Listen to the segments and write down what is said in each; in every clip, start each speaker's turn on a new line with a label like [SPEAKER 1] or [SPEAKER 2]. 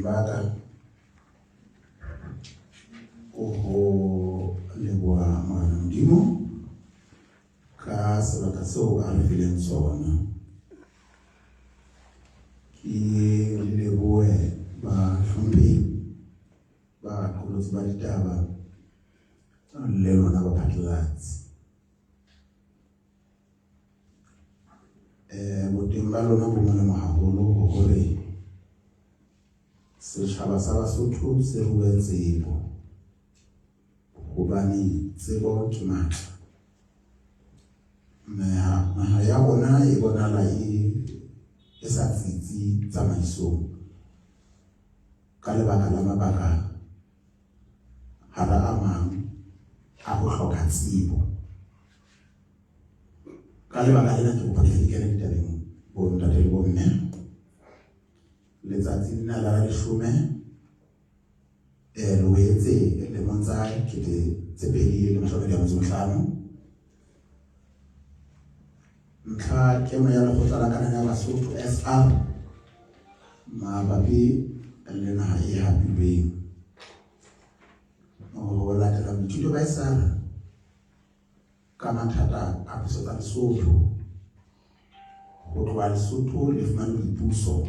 [SPEAKER 1] Boteng ba ka ko ho leboha Morena Modimo ka sebaka seo a re fileng sona. Ke lebohe bahlomphehi baqolotsi ba ditaba le lona baphatlalatsi. Boteng ba lona bo molemo haholo hore setjhaba sa Basotho se rue tsebo hobane tsebo ke matla. Naha ya rona e bonahala e sa tsitsi tsamaisong ka lebaka la mabaka hara a mang a ho hloka tsebo. Ka lebaka lena ke kopa ke tle ke kene ditabeng bo ntate le bo mme. Letsatsi lena la leshome Loetse lemong tsa 2025. Ntlha kemo ya lekgotla la kanana ya Basotho SR mabapi le naha e hapilweng. Ho latela boithuto ba SR ka mathata a puso tsa Lesotho, ho tloha Lesotho le fumane boipuso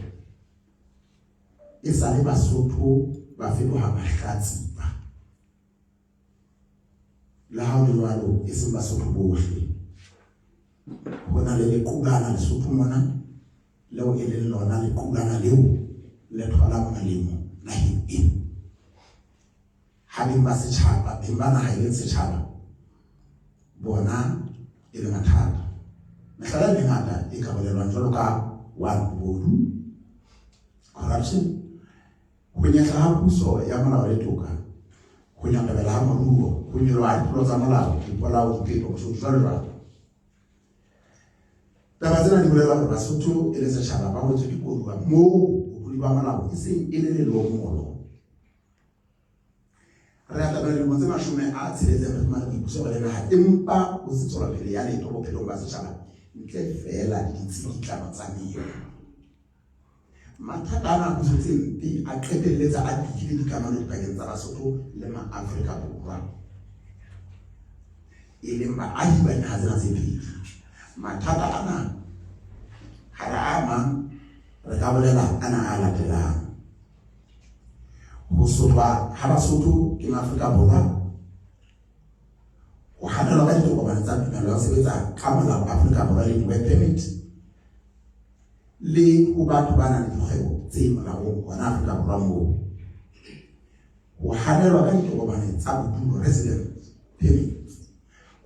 [SPEAKER 1] e sa le Basotho ba fetoha mahlatsipa. Le ha ho le jwalo, e seng Basotho bohle. Ho na le lequlana Lesotho mona leo e leng lona lequlana leo le tholang molemo naheng ena. Ha beng ba setjhaba, beng ba naha e leng setjhaba bona e le mathata. Mehlala e mengata e ka bolelwang jwalo ka wa bobodu, corruption, ho nyehla ha puso ya molao le toka, ho nyamela ha moruo, ho nyoloha ha ditlolo tsa molao, dipolao, dipeto, boshodu jwalo jwalo. Taba tsena di bolela hore Basotho e le setjhaba ba wetswe ke koduwa moo botlodi ba molao e seng e le lelomolo. Re atamela dilemo tse 60 re fumane boipuso re le naha, empa ho se tswelopele ya letho bophelong ba setjhaba ntle feela le ditsikitlano tsa meno. Mathata ana a puso tse mpe a qetelletsa a dikile dikamano dipakeng tsa Basotho le Maafrika Borwa e leng baahi ba dinaha tsena tse pedi. Mathata ana hara a mang re ka bolela ana a latelang. Ho sotlwa ha Basotho ke Maafrika Borwa, ho hanelwa ka ditokomane tsa tumello ya ho sebetsa ka molao Afrika Borwa le di-work permit, le ho batho ba nang le dikgwebo tse molaong hona Afrika Borwa moo. Ho hanelwa ka ditokomane tsa bodulo resident permit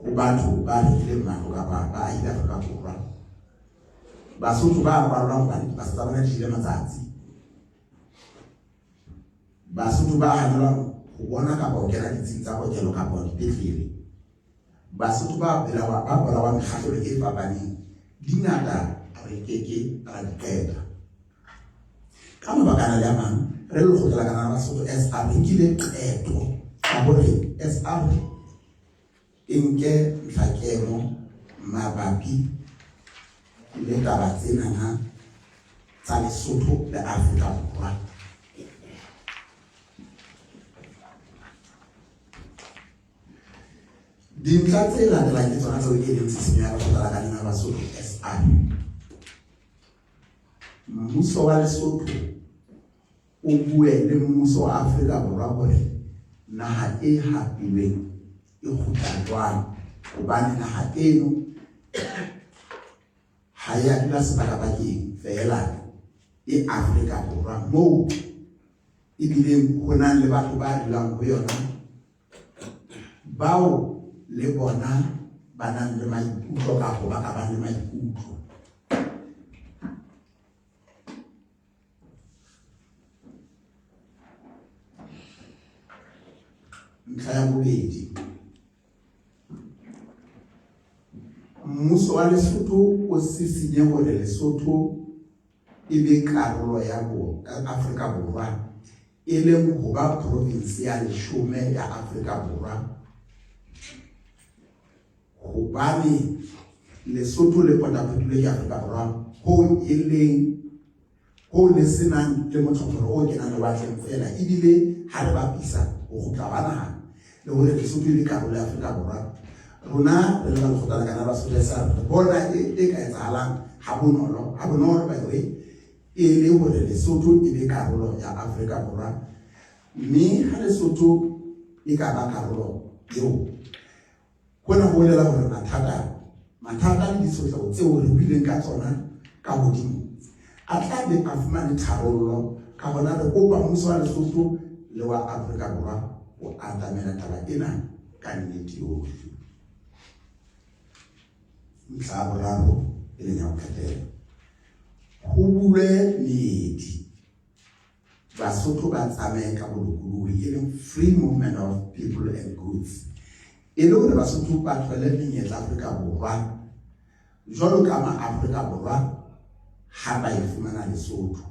[SPEAKER 1] ho batho ba rekileng matlo kapa ba ahile Afrika Borwa. Basotho ba kwallwang hobane dipasa tsa bona di jele matsatsi. Basotho ba hanelwang ho bona kapa ho kena ditsing tsa kokelo kapa dipetlele. Basotho ba bolawa ba bolawang mekgahlelong e fapaneng. Di ngata re keke ra di qeta. Ka mabaka ana le a mang, re le lekgotla la Kanana Basotho SR re nkile qeto ya hore SR e nke ntlhakemo mabapi le taba tsenana tsa Lesotho le Afrika Borwa. Dintlha tse latelang ke tsona tseo e leng tshisinyo ya lekgotla la Kanana Basotho SR. Mmuso wa Lesotho o bue le mmuso wa Afrika Borwa hore naha e hapilweng e kgutla jwang, hobane naha eno ha ya dula sebakabakeng feela e Afrika Borwa moo ebileng ho nang le batho ba dulang ho yona bao le bona ba nang le maikutlo kapa ba ka bang le maikutlo. Ntlha ya bobedi, mmuso wa Lesotho o sisinye hore Lesotho e be karolo ya Afrika Borwa e leng ho ba province ya leshome ya Afrika Borwa hobane Lesotho le potapotilwe ke Afrika Borwa hoo e leng Hoo le se nang le motlhotlhoro o kenang lewatleng feela ebile ha re bapisa ho kgutla hwa naha le hore Lesotho e be karolo ya Afrika Borwa, rona re le ba Lekgotla la Kana la Basotho SR re bona e ka etsahalang ha bonolo, ha bonolo by the way, e le hore Lesotho e be karolo ya Afrika Borwa mme ha Lesotho e ka ba karolo eo Hona ho bolela hore mathata mathata le ditshotleho tseo re buileng ka tsona ka hodimo a tla be a fumane tharollo. Ka hona re kopa mmuso wa Lesotho le wa Afrika Borwa ho atamela taba ena ka nnete yohle. Ntlha ya boraro e leng ya ho qetela, ho bulwe meedi Basotho ba tsamaye ka bolokolohi e leng free movement of people and goods e le hore Basotho ba thole menyetla Afrika Borwa jwalo ka ma-Afrika Borwa ha ba e fumana Lesotho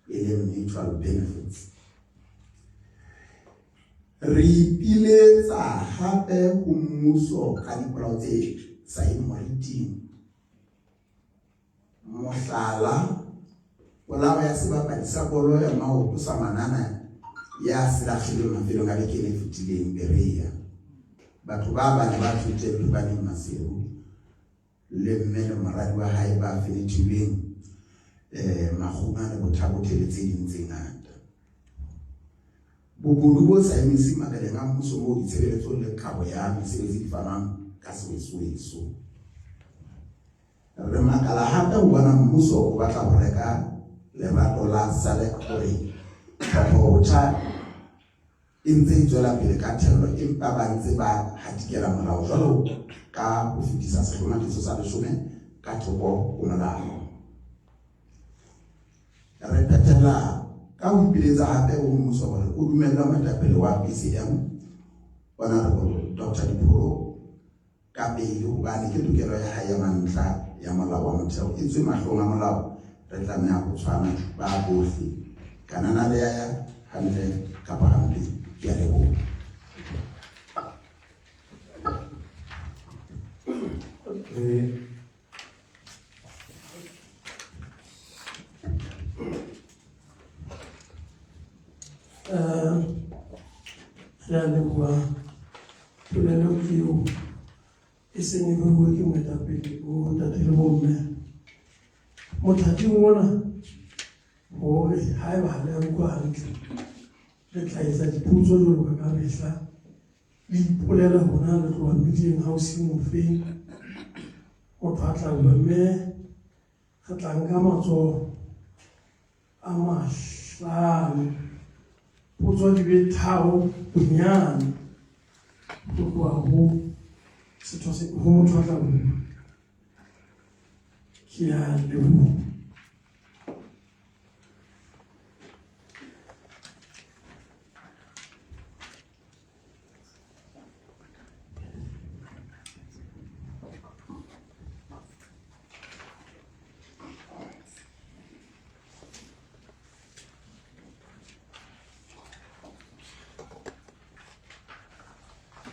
[SPEAKER 1] e leng mutual benefits. Re ipiletsa hape ho mmuso ka dipolao tse sa yeng moriting. Mohlala, polao ya sebapadi sa bolo ya maoto sa ngwanana ya selakgilweng mafelong a beke e fetileng Berea. Batho ba bane ba thutsweng Thubaneng Maseru le mme le moradi wa hae ba fenethilweng Makguma le Bothabothe le tse ding tse ngata. Bobodu bo sa emiseng makaleng a mmuso moo ditshebeletso le kabo ya mesebetsi di fanwang ka sewesweso. Re makala hape ho bona mmuso o batla ho reka lerato la SADC hore tlhopho-botjha e ntse e tswela pele ka thello empa ba ntse ba hatikela molao jwalo ka ho fetisa sehlomathiso sa leshome ka thoko ho molao. Re phethela ka ho ipiletsa hape ho mmuso hore o dumelle moetapele wa BCM Honorable Dr. Dipholo ka beili hobane ke tokelo ya hae ya mantlha ya molao wa motheo. Etswe mahlong a molao re tlameha ho tshwana ba bohle. Kanana le ya ya hantle kapa hampe. Ke a leboha.
[SPEAKER 2] Re a leboha polelo eo e seng e buuwe ke moetapele bo ntate le bomme mothating ona hore haeba ha le a utlwa hantle re tla etsa dipotso jwalo ka ka mehla le ipolela hona le tloha medieng ha o seng ofeng motho a tla bua mme re tla nka matsoho a mahlano potso di be tharo bonyane ho tloha ho setho se ho motho a tla bua ke a leboha.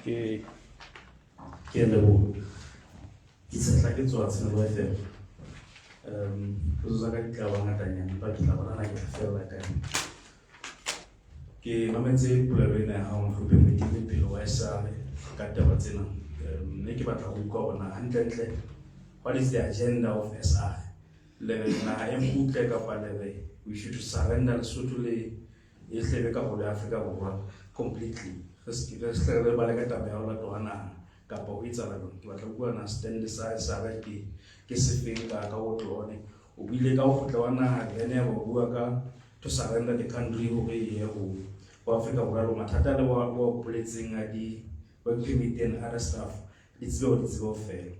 [SPEAKER 3] Ke ke a leboha. Ke tshehla ke tswa Tshenolo FM. Potso tsa ka di tla ba ngatanyana empa ke tla bona na ke tla fella kae. Ke mametse polelo ena ya hao Mohlomphehi Moeteledipele wa esale ka taba tsena. Mme ke batla ho utlwa hore na hantlentle what is the agenda of SR? Le re naha e kgutle kapa le re we should surrender Lesotho le e hle be karolo ya Afrika Borwa completely. Re se re hle re bale ka taba ya ho latoha naha kapa ho etsahala jwang. Ke batla ho bua na stand sa SR ke ke sefeng ka ka otlo one. O buile ka ho kgutla wa naha then ya ba o bua ka to surrender the country hore e ye ho ho Afrika Borwa le mathata le wa wa boletseng a di work permit and other stuff di tsebe ho di tsebe ho fela.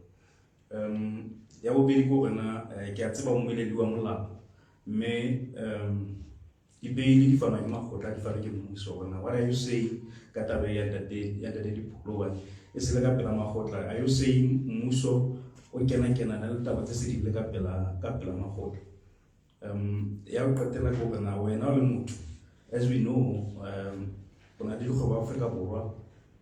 [SPEAKER 3] Ya bobedi ke hore na ke a tseba mmueledi wa molao mme di-bail di fanwa ke makgotla di fanwa ke mmuso hore na what are you saying ka taba ya ntate ya ntate Dipholo hobane e se le ka pela makgotla. Are you saying mmuso o kena kenana le taba tse se di le ka pela ka pela makgotla? Ya ho qetela ke hore na wena o le motho as we know o na le dikgwebo Afrika Borwa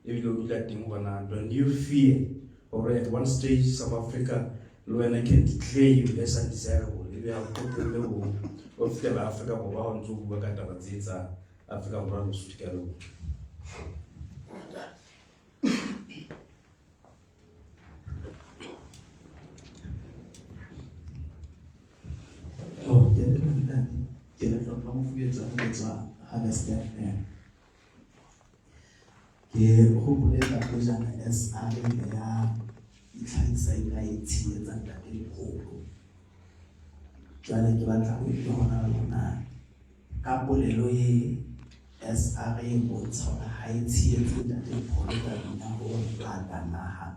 [SPEAKER 3] ebile o dula teng hore na don't you fear hore at one stage South Africa le wena can declare you as undesirable? Ebe ha o qetelle o fihlela Afrika Borwa ha o ntso bua ka taba tse tsa Afrika Borwa le Lesotho. Ke a leboha.
[SPEAKER 4] Oh, ke leboha ntate. Ke Letlotlo Mofubetswana ke tswa Harvest FM. Ke hopole pejana SR ile ya itlhahisa e ka e tshehetsa ntate Lekholo. Jwale ke batla ho utlwa hona lona ka polelo e SR e bontsha hore ha e tshehetse ntate Lekholo tabeng ya ho batla naha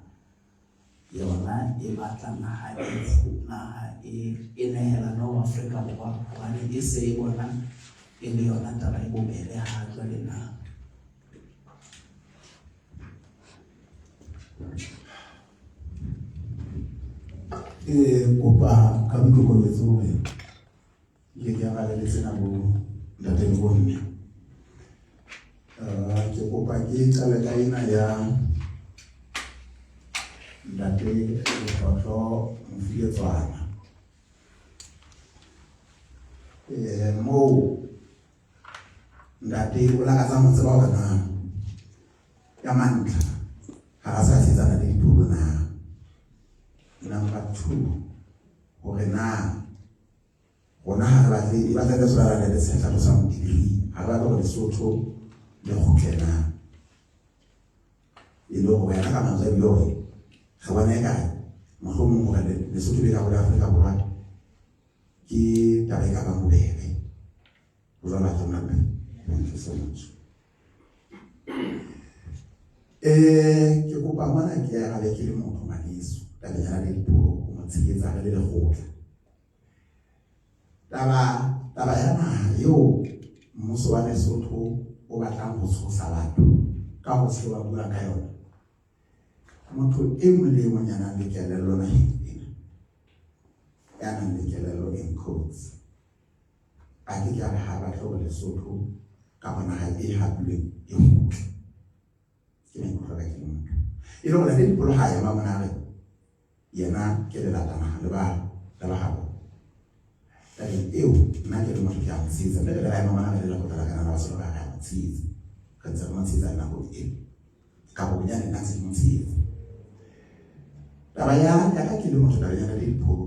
[SPEAKER 4] yona e batla naha e naha e e nehelane ho Afrika Borwa hobane e se e bona e le yona taba e bobebe ha jwale na.
[SPEAKER 1] Ke kopa ka boikokobetso hore ke ke arabe le tsena bo ntate le bomme. Ke kopa ke qale ka ena ya ntate Letlotlo Mofiletswana. Moo ntate o lakatsang ho tseba hore na ya mantlha ha a sa setsana le dipholo na. Number 2 hore na rona ha re batle e batla le tshwana le se hlalosang degree ha re batle hore Lesotho le kgutle na e le hore wena ka mantswe a bile hore re bona ekare mohlomong hore Lesotho le ka hole Afrika Borwa ke taba e ka bang bobebe ho jwalo ha tsona. Thank you so much. Ke kopa mona ke arabe ke le motho ngwaneso tabeng ya le dipholo ho mo tshehetsa re le lekgotla. Taba ya naha eo mmuso wa Lesotho o batlang ho tshosa batho ka ho se wa bua ka yona. Motho e mong le e mong ya nang le kelello naheng ena, ya nang le kelello in quotes, a ke ke a re ha batle hore Lesotho kapa naha e hapilweng e kgutle. Ke maikutlo a ka ke le motho. E le hore le dipolo ha ema mona re yena ke lelata naha le ba le ba habo. Tabeng eo nna ke le motho ke a mo tshehetsa mme re le ra ema mona re le lekgotla la kanana Basotho ba re a mo tshehetsa. Re ntse re mo tshehetsa le nakong eo. Kapa bonyane nna ntse ke mo tshehetsa. Taba ya ya ka ke le motho tabeng ya le dipholo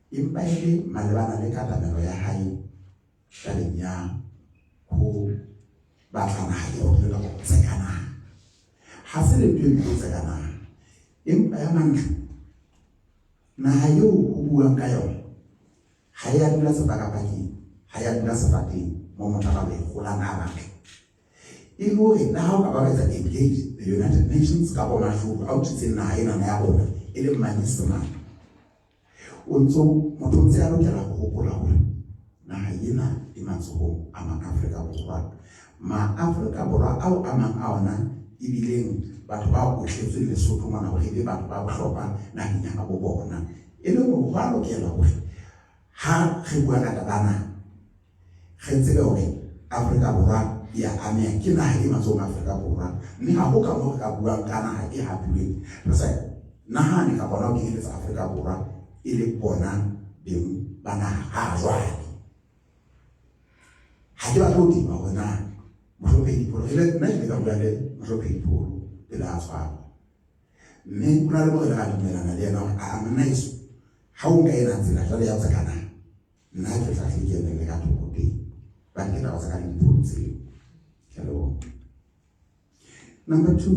[SPEAKER 1] empa e le malebana le katamelo ya hae tabeng ya ho batla naha e kgutle kapa ho tseka naha. Ha se le ntho e mpe ho tseka naha, empa ya mantlha naha eo ho buang ka yona ha ya dula sepakapakeng, ha ya dula sefateng moo motho a ka e kgolang ha batla. E le hore le ha o ka ba etsa engage the United Nations kapa mashodu a utswitseng naha enana ya rona e leng manyesemane, o ntso motho o ntse a lokela ho hopola hore naha ena e matsohong a ma-Afrika Borwa. Ma-Afrika Borwa ao a mang a ona ebileng batho ba otletsweng Lesotho mona hore e be batho ba bohlokwa naheng ya habo bona. E le hore ho a lokela hore ha re bua ka taba naha re tsebe hore Afrika Borwa ya ameha, ke naha e matsohong a Afrika Borwa, mme ha ho ka moo re ka buang ka naha e hapilweng re sa nahane kapa hona ho kenyeletsa Afrika Borwa e le bona beng ba naha ha jwale. Ha ke batle ho tima hore na Mohlomphehi Dipholo, nna ke ile ka bua le Mohlomphehi Dipholo pele a tshwarwa, mme ho na le mo re ile ra dumellana le yena hore aa monna heso ha o nka ena tsela jwale ya ho tseka naha, nna ke tla tle ke emelle ka thoko teng ba ke taba tsa ka le dipholo tseo. Ke a leboha. Number 2,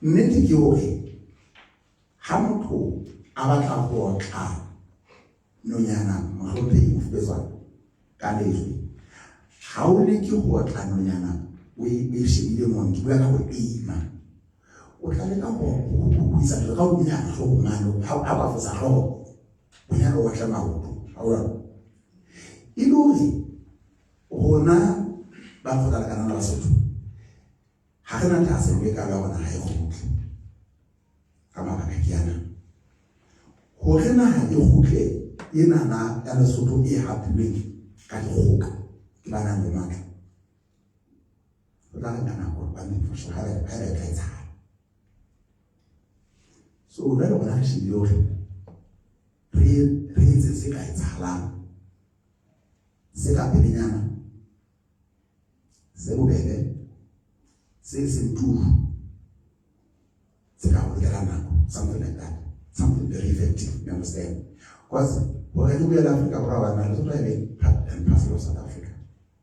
[SPEAKER 1] nnete ke hore ha motho a batla ho otla nonyana mohlomphehi Mofubetswana ka lejwe, ha o leke ho otla nonyana o e shebile mono, ke bua ka ho aima, o tla leka ho isa lejwe ka hodimonyana hloohong mane, ha o ka fosa hlooho bonyane o otle maoto, ha o jwalo? E le hore rona ba lekgotla la kanana Basotho ha re na thahasello e kalo ya hore naha e kgutle ka mabaka ke ana. Hore naha e kgutle enana ya Lesotho e hapilweng ka dikgoka ke ba nang le matla, ho tla re nka nako hobane for sure ha e tla etsahala. So jwale rona re shebile hore re etse ka etsahalang se ka pelenyana se bobebe se seng turu se ka bolokela nako, something like that, something very effective, you understand? Because hore re boele Afrika Borwa bana Lesotho e be part and parcel of South Africa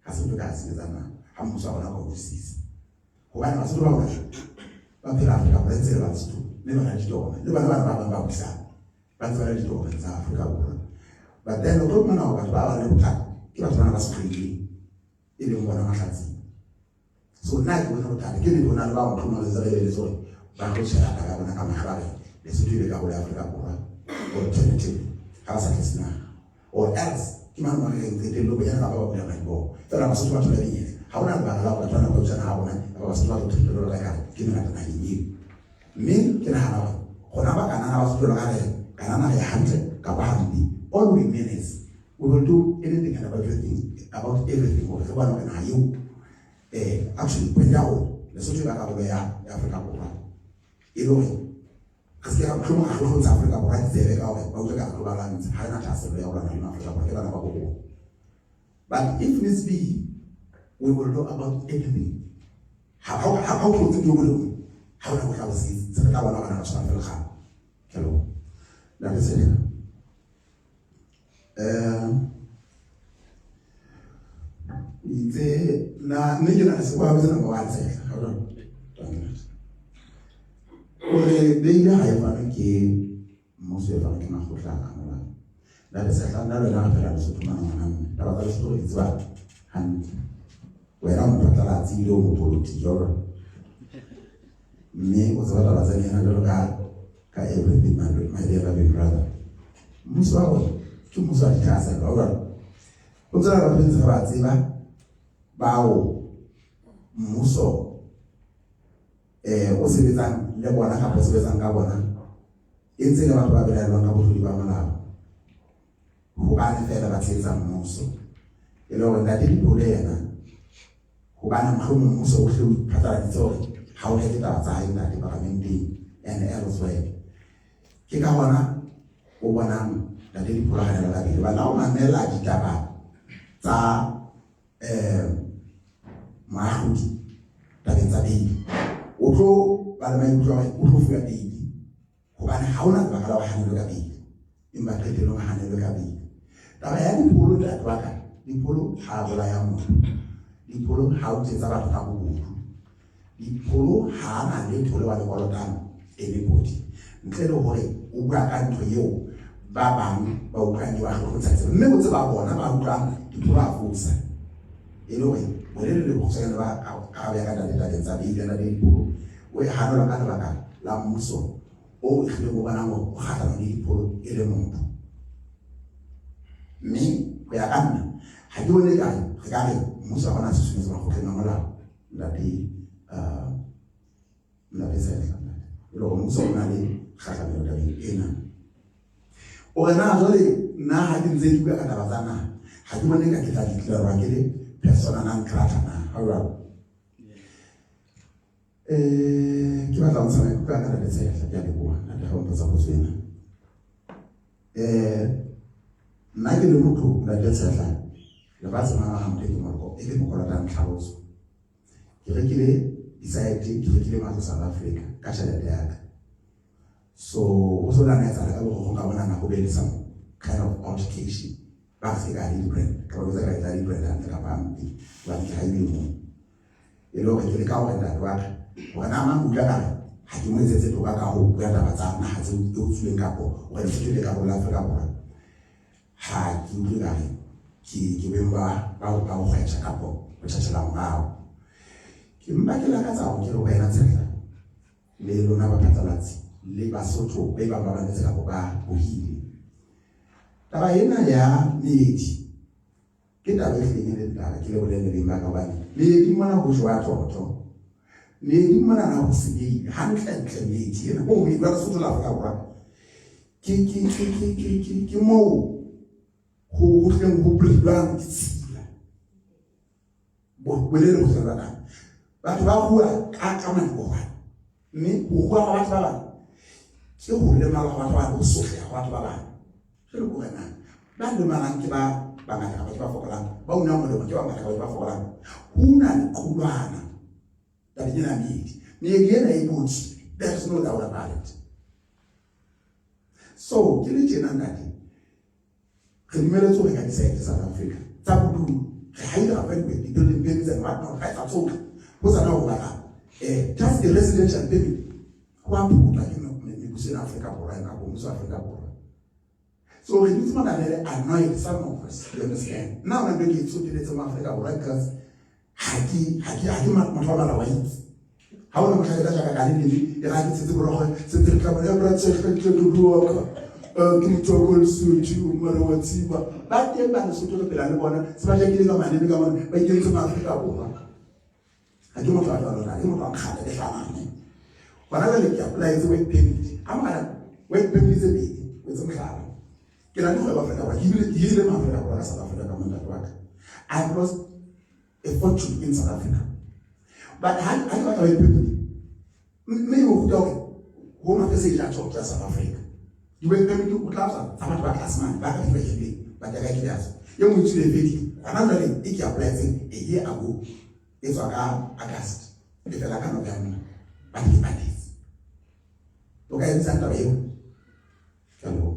[SPEAKER 1] ha se ntho ka sebetsa nako ha mmuso wa rona ka utlwisisa hobane Basotho ba rona ba phela Afrika Borwa ntse le Basotho mme ba na le ditokomane le bana bana ba bang ba busang ba ntse ba le ditokomane tsa Afrika Borwa. But then o tlo fumana hore batho ba bang le bothata ke batho bana ba sehlwekileng e leng bona mahlatsing. So nna ke bona bothata ke ne bona le ba mohlomong le tsebe le tsone ba tlo tshela taba ya bona ka mahlo a re Lesotho e be karolo ya Afrika Borwa alternative ha ba sa tle sena or else ke mane mo re reng qetello bonyane ba ba bula madiboho fela Basotho ba thola menyetla. Ha hona lebaka la hore batho bana ba busana ha rona kapa Basotho ba tlo thola jwalo ka ekare ke mengata naheng eo. Mme ke nahana hore rona ba kanana Basotho jwalo ka re kanana re hantle kapa hampe, all we mean is we will do anything and about everything about everything hore re bone hore naha eo actually point ya rona Lesotho e ba karolo ya Afrika Borwa e le hore re se ke ra mohlomong ra hlohlontsha Afrika Borwa ditsebe ka hore ba utlwe ka re tlo ba lwantsha. Ha re na thahasello ya ho lwana le Afrika Borwa ke bana ba bo rona. But if needs be, we will know about anything. Ha ha o tlotse ntho e nngwe le nngwe ha ona bohla bo se re tla bona bana ba tshwana fela kgale. Ke a leboha. Ntate Seleka. Itse na mme ke na se kwa botsa number 1 Sehla. Ha jwalo. Hore beile ha e fanwe ke mmuso e fanwe ke makgotla a molao. Ntate Sehla nna le wena re phela Lesotho mane ngwana mme. Taba tsa Lesotho re di tseba hantle. Wena o mophatlalatsi ebile o mopolotiki jwalo. Mme o tseba taba tsa ena jwalo ka ka everything my, my dear loving brother. Mmuso wa rona ke mmuso wa dithahasello wa jwalo. O tsela re phetse re ba tseba bao mmuso o sebetsang le bona kapa o sebetsang ka bona e ntse le batho ba belaelwang ka botlodi ba molao hobane fela ba tshehetsa mmuso e le hore ntate Dipholo yena hobane mohlomong mmuso o hle o iphatlaladitse hore ha o reke taba tsa hae ntate paramenteng and elsewhere. Ke ka hona o bonang ntate Dipholo hanelwa ka pele hobane ha o mamela ditaba tsa moahlodi tabeng tsa beili o tlo ba le maikutlo a hore o tlo fuwa beili hobane ha hona lebaka la ho hanelwe ka beili empa qetellong a hanelwe ka beili. Taba ya Dipholo ntate wa ka, Dipholo ha a bolaya motho, Dipholo ha o tsetsa batho ka bobodu, Dipholo ha a na letho leo a le kolotang anybody ntle le hore o bua ka ntho eo ba bang ba utlwang e ba hlohlontsha tsebe mme o tseba bona ba utlwang Dipholo a fosa e le hore bolelele le bokgutshwanyane ba karabo ya ka ntate tabeng tsa beili ya ntate Dipholo o e hanelwa ka lebaka la mmuso o ehlileng o bonang hore o kgahlanong le Dipholo e le motho. Mme ho ya ka nna ha ke bone ekare re ka re mmuso ha ona tshusumetso makgotleng a molao ntate ntate Sehla e le hore mmuso o na le kgahlamelo tabeng ena. O re na jwale nna ha ke ntse ke bua ka taba tsa naha ha ke bone ka ke tla declare ke le persona non grata na ha jwalo. Ke batla ho ntsha maikutlo a ka ntate Sehla, ke a leboha ntate ha o mpotsa potso ena. Nna ke le motho ntate Sehla lefatshe mona ha motho e ke moloko e ke mo kolotang tlhaloso. Ke rekile di-site, ke rekile matlo South Africa ka tjhelete ya ka. So ho so na etsahala ka boroko ka bona na ho be le some kind of altercation. Ba re se ka di brand, ka ba botsa ka etsa di brand hantle kapa hampe hobane ke haile moo. E le hore ke leka hore ntate wa ka hore na mang utlwa ka re ha ke mo etsetse toka ka ho bua taba tsa naha tse e utswileng kapo hore Lesotho le karolo ya Afrika Borwa. Ha ke utlwe ka re ke ke beng ba ba ba ho kgwetjha kapo ho tjhatjhela morao. Ke mpa ke lakatsa hore ke re ho wena Tshehla le lona baphatlalatsi le Basotho ba bang ba mametse kapo ba bohile. Taba ena ya meedi ke taba e hlileng e leng taba ke le bolelle beng ba ka hobane meeding mona ho jowa tlotlo. Meeding mona na ho senyehile hantle-ntle meedi ena. Oh, meedi wa Lesotho la Afrika Borwa ke ke ke ke ke ke ke moo ho ho hleng ho breedwang ditshila. Bolele ho tswela ka batho ba rua ka ka madibohwane mme ho rua ga batho ba bang ke ho lemala ga batho ba bang ho sotleha ga batho ba bang. Jwale ko rena Ba lemalang ke ba bangata kapa ke ba fokolang, ba unang molemo ke ba bangata kapa ke ba fokolang. Ho una lequlwana tabeng ena ya meedi. Meedi ena e bodile, there is no doubt about it. So ke le tjena ntate, re dumeletse ho reka disaete South Africa tsa bodulo, re haile ra fa di-building permits and what not, ra etsa tsohle ho sana ho batla just a residential permit ho a phutwa ke mebuso ena Afrika Borwa kapa mmuso wa Afrika Borwa. So re dutse mona re le annoyed, some of us, you understand. Nna hona ntho e ke e tsoteletse mo Afrika Borwa because ha ke ha ke ha ke motho wa mala wa itse. Ha ona mohla ke tla jaka ka le leng e ra ke tshetse borogo sentse re tla bona bra tshehle tle ke bua ka ke motswako Lesotho o mmala wa tshiba. Ba teng ba Lesotho re phela le bona se ba jakile ka maleme ka bona ba ikentse mo Afrika Borwa. Ha ke motho wa jwalo na, ke motho wa kgale le hlanane. Hona jwale ke apply-etse work permit. Ha mogala work permit tse pedi, o etse mohlala. Ke na le kgwebo Afrika Borwa, ke ebile ke hirile mo Afrika Borwa ka South Africa ka montate wa ka. I have lost a fortune in South Africa. But ha ke batla work permit, mme e o ruta hore Home Affairs e ja tjotjo ya South Africa. Di-work permit o tla tswa tsa batho ba tlase mane ba ka di ba hirileng ba ka ke di E nngwe e tswile e fedile. Hona jwale e ke apply-etseng a year ago e tswa ka August e fela ka November ba ke patetse. O ka etsang taba eo? Ke a leboha.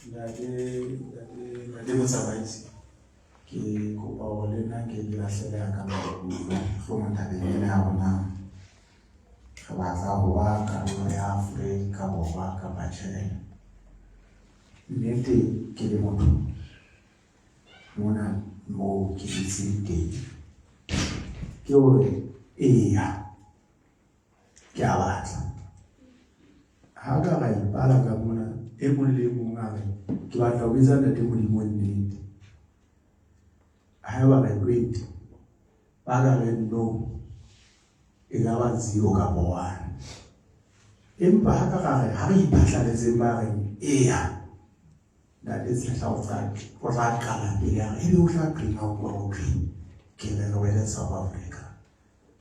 [SPEAKER 5] Ntate, ntate, ntate motsamaisi, ke kopa hore le nna ke ke lahlele ya ka maikutlo mohlomong tabeng ena ya rona re batla ho ba karolo ya Afrika Borwa kapa tjhe. Nnete ke le motho mona moo ke dutseng teng ke hore eya ke a batla. Ha ka ra ipala ka mona e mong le e mong a re ke batla ho etsa ntate Modimo nnete. Haeba re 20 ba ka re no e ka ba 0 kapa 1. Empa ha ka ra re ha re iphatlaletseng ba reng eya Ntate Tshehla o tla o tla qala pele a re ebe o tla qena o kwa o thwe ke re re wele South Africa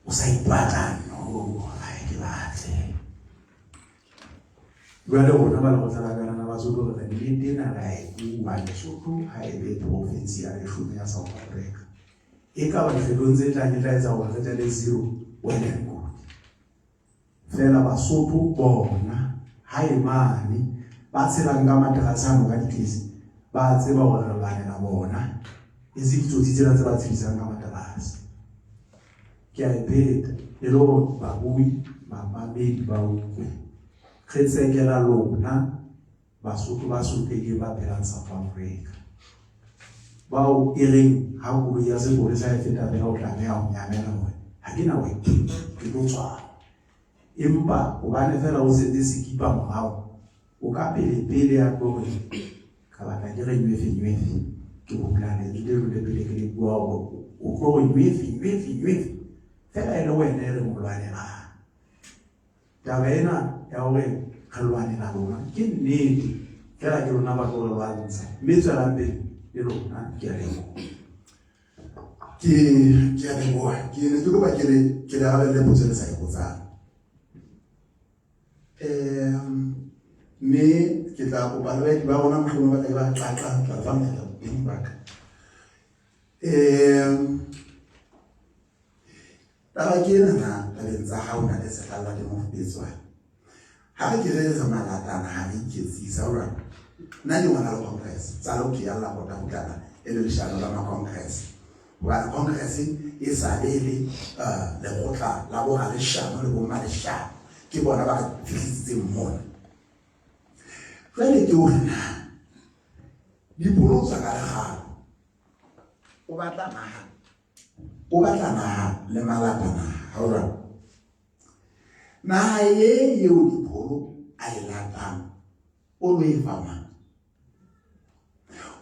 [SPEAKER 5] o sa ipatla no ha ke batle jwale rona ba lekgotla la kanana ba Basotho re re nnete ena re a e bua Lesotho ha e be province ya leshome ya South Africa e ka ba dikgethong tse tlang e tla etsa hore re tle le zero well and good Feela Basotho bona hae mane ba tshelang ka materase ano ka ditlesi ba tseba hore re lwanela bona e se ditsotsi tsena tse ba tshedisang ka materase. Ke a e pheta e le hore babui bamamedi ba utlwe re tsekela lona Basotho ba sotlehileng ba phelang South Africa bao e reng ha koloi ya sepolesa e feta fela o tlameha ho nyamela hore ha ke na work ke tlo tshwara empa hobane fela o setse sekipa morao o ka pele pele ya tlo re ka batla ke re nywefe nywefe ke hula lentswe le lole pele ke le bua hore o tlo re nywefe nywefe nywefe fela e le wena e re mo lwanelang Taba ena ya hore re lwanela lona ke nnete fela ke lona ba tlo re lwantsha mme tswelang pele le lona ke a leboha.
[SPEAKER 1] Ke ke a leboha ke ne ke kopa ke le ke le arabelle potso e le sa e botsang um mme ke tla kopa le baeti ba rona mohlomong ba tla ke ba qaqa tla fa monyetla beng ba ka um Taba ke ena na tabeng tsa hao na le sehlalla le mofubetswane. Ha re ke re re malatana ha re iketsisa hore nna ke ngwana le congress tsa lo ke yalla pota butlana e le leshano la ma congress. Hobane congress e sa le le lekgotla la bo raleshano le bo mmaleshano ke bona ba re fihlisitseng mona. Jwale ke hore na dipolotswa ka lekgalo o batla naha O batla naha le malapa naha, ha o jwalo? Naha ye eo Dipholo a e latang o lo e fa mang?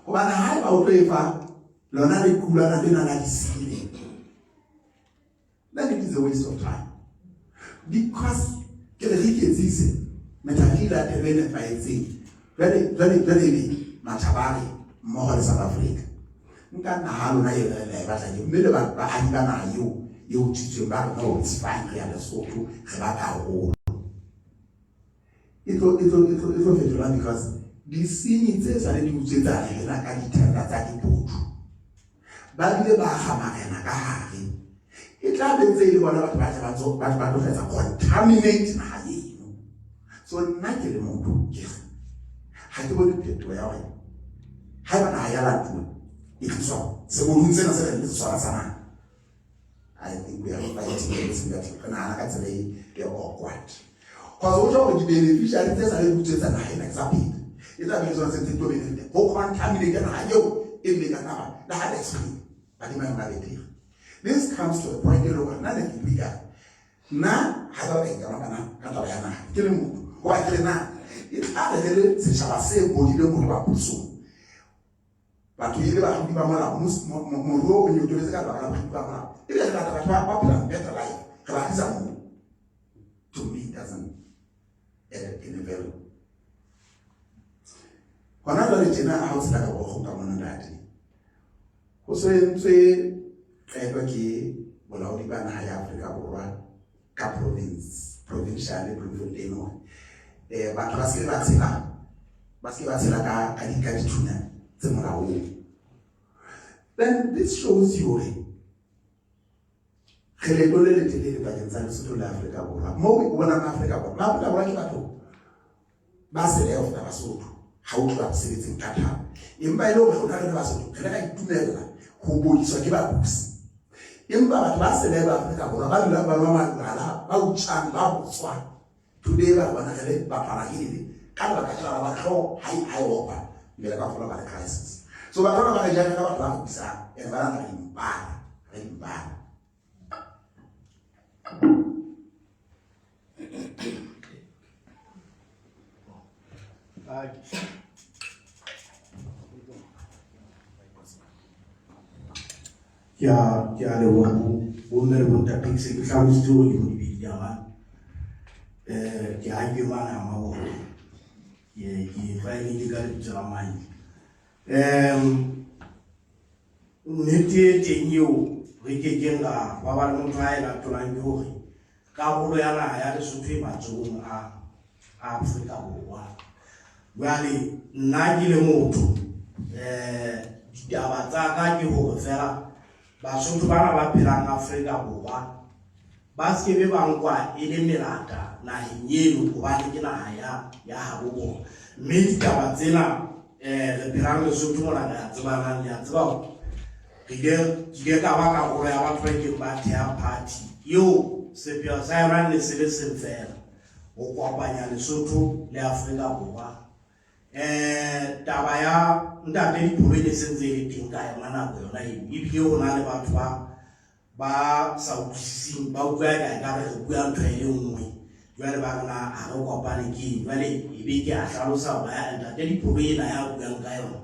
[SPEAKER 1] Hobane haeba o tlo e fa lona lequlwana lena la disile, Then it is a waste of time because ke re re iketsise methati e latelwe e nepahetseng. Jwale jwale jwale ebe matjhaba a re mmoho le South Africa. Nka naha lona e re le batla ke mme le baahi ba naha eo e utswitsweng ba re no it's fine re ya Lesotho re ba karolo. E tlo e tlo e tlo e tlo fetola because disenyi tse sale di utswetsa rena ka ditender tsa dibotho. Ba bile ba akga marena ka hare. E tla be ntse e le bona batho ba tle ba tso ba ba tlo fetsa contaminate naha eno. So nna ke le motho ke re ha ke bone phetoho ya hore haeba naha ya latuwa e tliswa sebodung sena se re le sona sa naha. I think we are fighting this re nahana ka tsela e e awkward. Cause o tjho hore di-beneficiary tse sa le di utswetsa naha ena ke tsa pele. E tla be le tsona tse ntse di tlo benefit. Ho contaminate naha eo e mme ka taba le ha le screen ba di maemo a betere. This comes to the point e le hore nna ne ke bua ka nna ha ba ka ikama kana ka taba ya naha ke le motho hoba ke le na e tla re re le setjhaba se bodileng ho ba pusong batho e le batlodi ba molao moruo o nyotoletse ka lebaka la botlodi ba molao ebile re batla batho ba phelang better life re ba tlisa moo. To me it doesn't add any value. Hona jwale tjena ha o tshela ka borokgo ka mona ntate ho so entswe qeto ke bolaodi ba naha ya Afrika Borwa ka province provincial Bloemfontein hore batho ba se ba tshela ba se ba tshela ka ka di ka dithunya tse molaong. Then this shows you hore re leeto le letelele pakeng tsa Lesotho le Afrika Borwa. Moo o bonang Afrika Borwa, Afrika Borwa ke batho ba sele ho feta Basotho ha o tloha mosebetsing ka thabo. Empa e le hore rona re le Basotho re le ra itumella ho bodiswa ke babusi. Empa batho ba sele ba Afrika Borwa ba dulang ba nwa majwala, ba utjang, ba botswa. Today ba bona re le baphalahele ka lebaka la ba hlooho ha e ha e opa mmele ka fola ba le crisis. So batho ba ba re jang ka batho ba re busang and ba re impala, re impala.
[SPEAKER 5] Ke a ke a leboha bo bomme le bontate ke se ke hlalositse hore ke bodibedi jamane ke ha ke mane ha mabone ke ke tlwaelehile ka lebitso la mane. Nnete e teng eo re kekeng ra ba ba le motho a e latolang ke hore karolo ya naha ya Lesotho e matsohong a Afrika Borwa. Jwale nna ke le motho ditaba tsa ka ke hore fela Basotho bana ba phelang Afrika Borwa ba se be ba nkwa e le melata naheng eno hobane ke naha ya ya habo bona. Mme ditaba tsena re phelang Lesotho mona re a tsebanang le a tseba hore re ile ke ile ka ba karolo ya batho ba ileng ba theha party eo sepheo sa yona ne se le seng fela ho kopanya Lesotho le Afrika Borwa. Taba ya ntate Dipholo e ne se ntse e le teng ka yona nako yona eo ebile ho na le batho ba ba sa utlwisising ba utlwa eka ekare re bua ntho e le nngwe jwale ba rena ha re kopane ke eng jwale ebe ke a hlalosa hore ya ntate Dipholo ena ya buang ka yona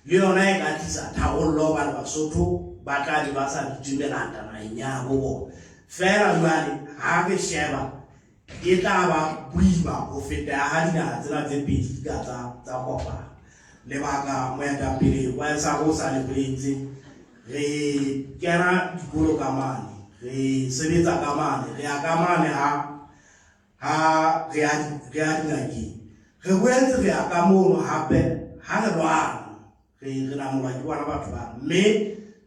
[SPEAKER 5] le yona e ka tlisa tharollo hobane Basotho ba tla be ba sa bitswe melata naheng ya habo bona feela jwale ha re sheba e tla ba boima ho feta ya ha dinaha tsena tse pedi di ka tsa tsa kopana. Lebaka moetapele wa SRO sa le boletse re kena dikolo ka mane re sebetsa ka mane re ya ka mane ha ha re ya re ya dingakeng re boetse re ya ka mono hape ha re lwana re re namolwa ke bona batho ba mme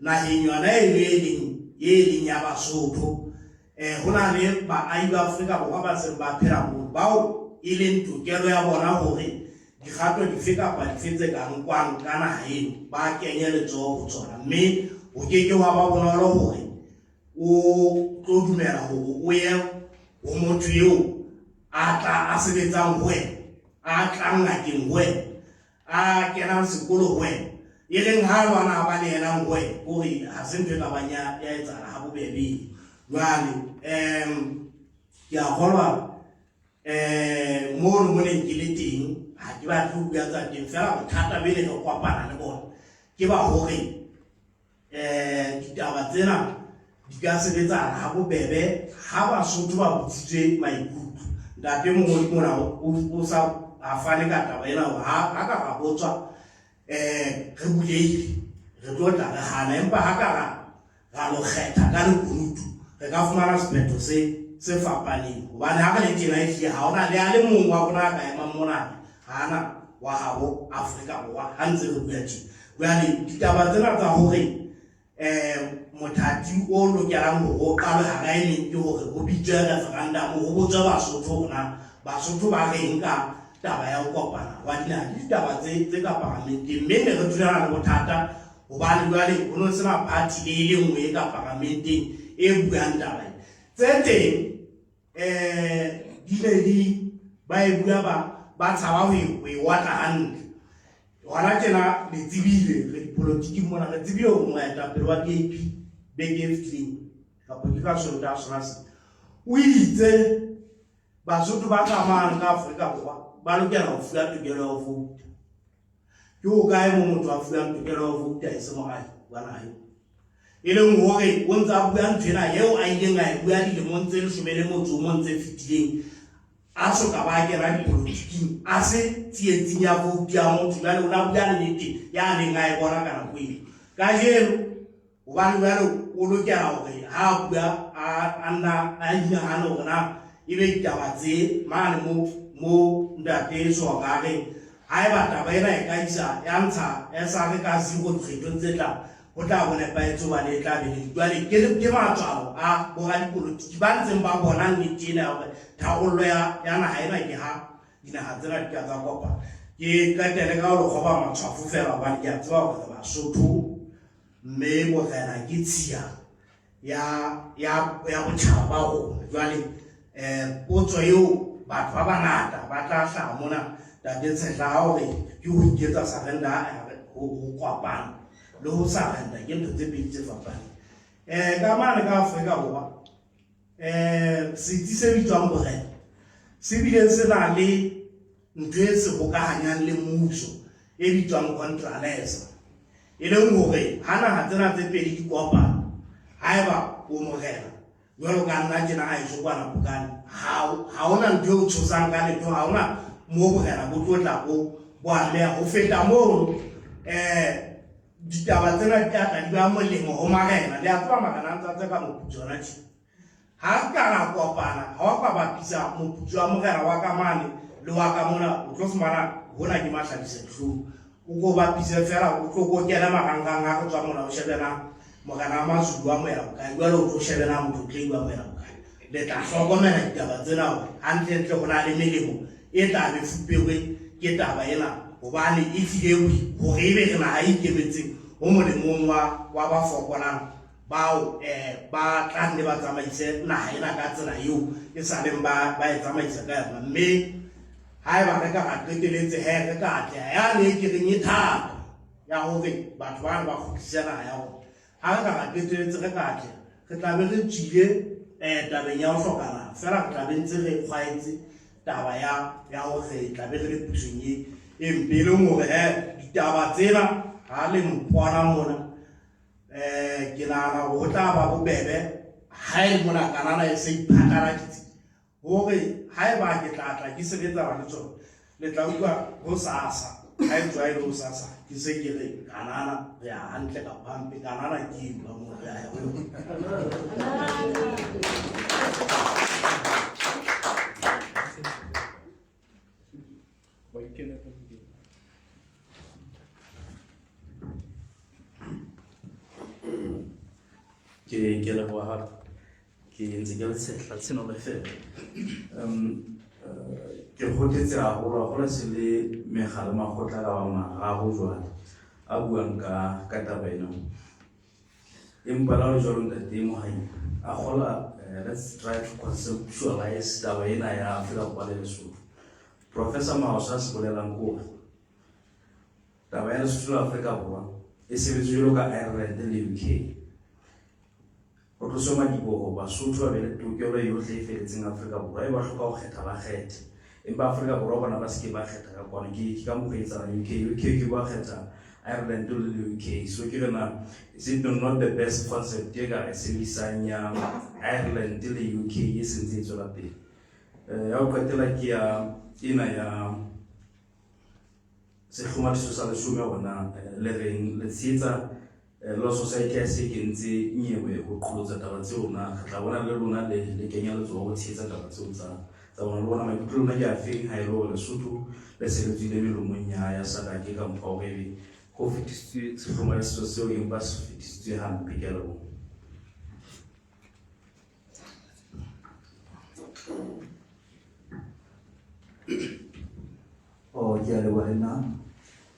[SPEAKER 5] naheng yona e le leng e leng ya Basotho ho na le baahi ba Afrika Borwa ba seng ba phela moo bao e leng tokelo ya bona hore dikgato dife kapa dife tse ka nkwang ka naha eno ba kenye letsoho ho tsona mme ho ke ke hwa ba bonolo hore o tlo dumela hore o ye ho motho eo a tla a sebetsang ho wena a tlang ngakeng ho wena a kenang sekolo ho wena e reng ha lwana a ba le yena ho wena kore ha se ntho e ka bang ya ya etsahala ha bobebe. Jwale ke a kgolwa mono mo neng ke le teng ha ke batle ho bua tsa teng fela bothata be ne re kopana le bona ke ba hore ditaba tsena
[SPEAKER 6] Di ka sebetsahala ha bobebe ha Basotho ba botsitswe maikutlo. Ntate mongodi mona o sa a fane ka taba ena hore ha ha ka ra botswa eh re bulehile re tlo tla re hana empa ha ka ra ra lo kgetha ka lekunutu re ka fumana sephetho se se fapaneng hobane ha re le tjena ehlile ha hona le a le mong wa rona a ka emang mona ha ana wa habo Afrika Borwa ha ntse re bua tjena. Jwale ditaba tsena tsa hore um mothati o lokelang hore o qalwe hara e meng ke hore ho bitswe referendum ho botswe Basotho hore na Basotho ba reng ka taba ya ho kopana hwa dinaha ke ditaba tse tse ka paramenteng mme ne re thulana le bothata hobane jwale ho no sena party le e le nngwe e ka paramenteng e buang taba e tse teng um di ne di ba e bua ba ba tshaba ho e otla hantle Hona tjena le tsebile re dipolotiking mona re tsebile hore moetapele wa BAP beke e fetileng kapa ke ka Sontaha sona se o itse Basotho ba tsamayang ka Afrika Borwa ba lokela ho fuwa tokelo ya ho vouta. Ke ho kae mo motho a fuwang tokelo ya ho vouta e se moahi wa naha eo? E leng hore o ntse a bua ntho ena eo a ileng a e bua dilemong tse leshome le motso o mong tse fetileng a so ka ba a kena dipolotiking a se tsietsing ya voutu ya motho jwale o ne a bua nnete ya neng a e bona ka nako eo kajeno hobane jwale o lokela hore ha a bua a nna a inahane hore na e be ditaba tse mane mo mo ntate Soka a reng haeba taba ena e ka isa ya ntsha SR ka zero dikgethong tse tlang ho tla bo nepahetse hobane e tla be le jwale ke ke matswalo a boradipolotiki ba ntseng ba bona nnete ena ya hore tharollo ya ya naha ena ke ha dinaha tsena di ka tsa kopana. Ke qetele ka ho le kgoba matshwafo fela hobane ke a tseba hore re Basotho mme borena ke tshiya ya ya ya botjhaba ba rona jwale eh potso eo batho ba bangata ba tla hlaha mona tate Tshehla ha hore ke ho iketsa surrender ho kopana le ho surrender ke ntho tse pedi tse fapaneng eh ka mane ka Afrika Borwa eh setsi se bitswang borena se bile se na le ntho e se hokahanyang le mmuso e bitswang Contralesa e leng hore ha naha tsena tse pedi di kopana haeba o morena jwalo ka nna tjena ha eso kwana Pokane ha hona ntho e o tshosang ka letho ha hona mo borena bo tlo tla bo bo ameha ho feta mono um ditaba tsena di tla tla di ba molemo ho marena le a tseba marena a ntse a tseka moputso yona tjena Ha re ka ra kopana, ha wa ka bapisa moputso wa morena wa ka mane le wa ka mona, o tlo fumana hona ke mahlabisa dihlong. O ko bapise feela, o tlo ko kene marangrang ha re tswa mona, o shebe na morena wa Mazulu wa moya bokae, jwale o tlo shebe na Motlotlei wa moya bokae. Le tla hlokomela ditaba tsena hore hantlentle ho na le melemo e tla be fuperwe ke taba ena hobane e tlile hore ebe re naha e ikemetseng ho molemong wa wa ba fokolang bao eh, ba tla nne ba tsamaise naha ena ka tsela eo e sa leng ba ba e tsamaisa ka yona mme haeba re ka ra qeteletse he re ka atleha yane e ke reng e thata ya hore batho bane ba kgutlise naha ya rona ha re ka ra qeteletse re ka atleha re tla be re tswile um tabeng ya ho hloka naha fela re tla be ntse re kgwaetse taba ya ya hore re tla be re le pusong e e mpe e leng hore he ditaba tsena ha le mpona mona eh ke nahana hore ho tla ba bobebe ha e le mona kanana e se iphatlaladitse hore haeba ke tla tla ke sebetsana le tsona le tla utlwa ho sasa ha e tswa e le ho sasa ke se ke re kanana re ya hantle kapa hampe kanana ke eo ka moo re ya ho yona.
[SPEAKER 3] Ke ke leboha hape ke ntse ke le tshehla tshenolo fela um ke kgothetse haholo haholo se le mekga le makgotla ka ba mararo jwale a buang ka ka taba ena empa la ho jwalo ntate Mohai a kgola let's try to conceptualize taba ena ya Afrika Borwa le Lesotho Professor Maosa a se bolelang ke hore taba ya Lesotho le Afrika Borwa e sebetse jwalo ka Ireland le UK. Ho tloswe madiboho, Basotho ba be le tokelo yohle e feletseng Afrika Borwa. E ba hloka ho kgetha ba kgethe. Empa Afrika Borwa bona ba se ke ba kgetha ka kwano. Ke ka mokgwa e etsahalang UK. UK ke ba kgetha Ireland le le UK. So ke re na is it not the best concept e ka re sebedisang ya Ireland le UK e sentse e tswela pele? Ya ho qetela ke ya ena ya sehlomathiso sa leshome hona le reng le tshehetsa Law Society ha se kentse nyewe ho qholotsa taba tseo na re tla bona le lona le le kenya letsoho ho tshehetsa taba tseo tsa tsa bona le bona maikutlo lona ke afeng ha e le hore Lesotho le se le tswile melomong ya ya Sadake ka mokgwa o ebe ho fetisitswe sehlomathiso seo empa se fetisitswe hampe. Ke a leboha.
[SPEAKER 7] Oh, ke a leboha le nna.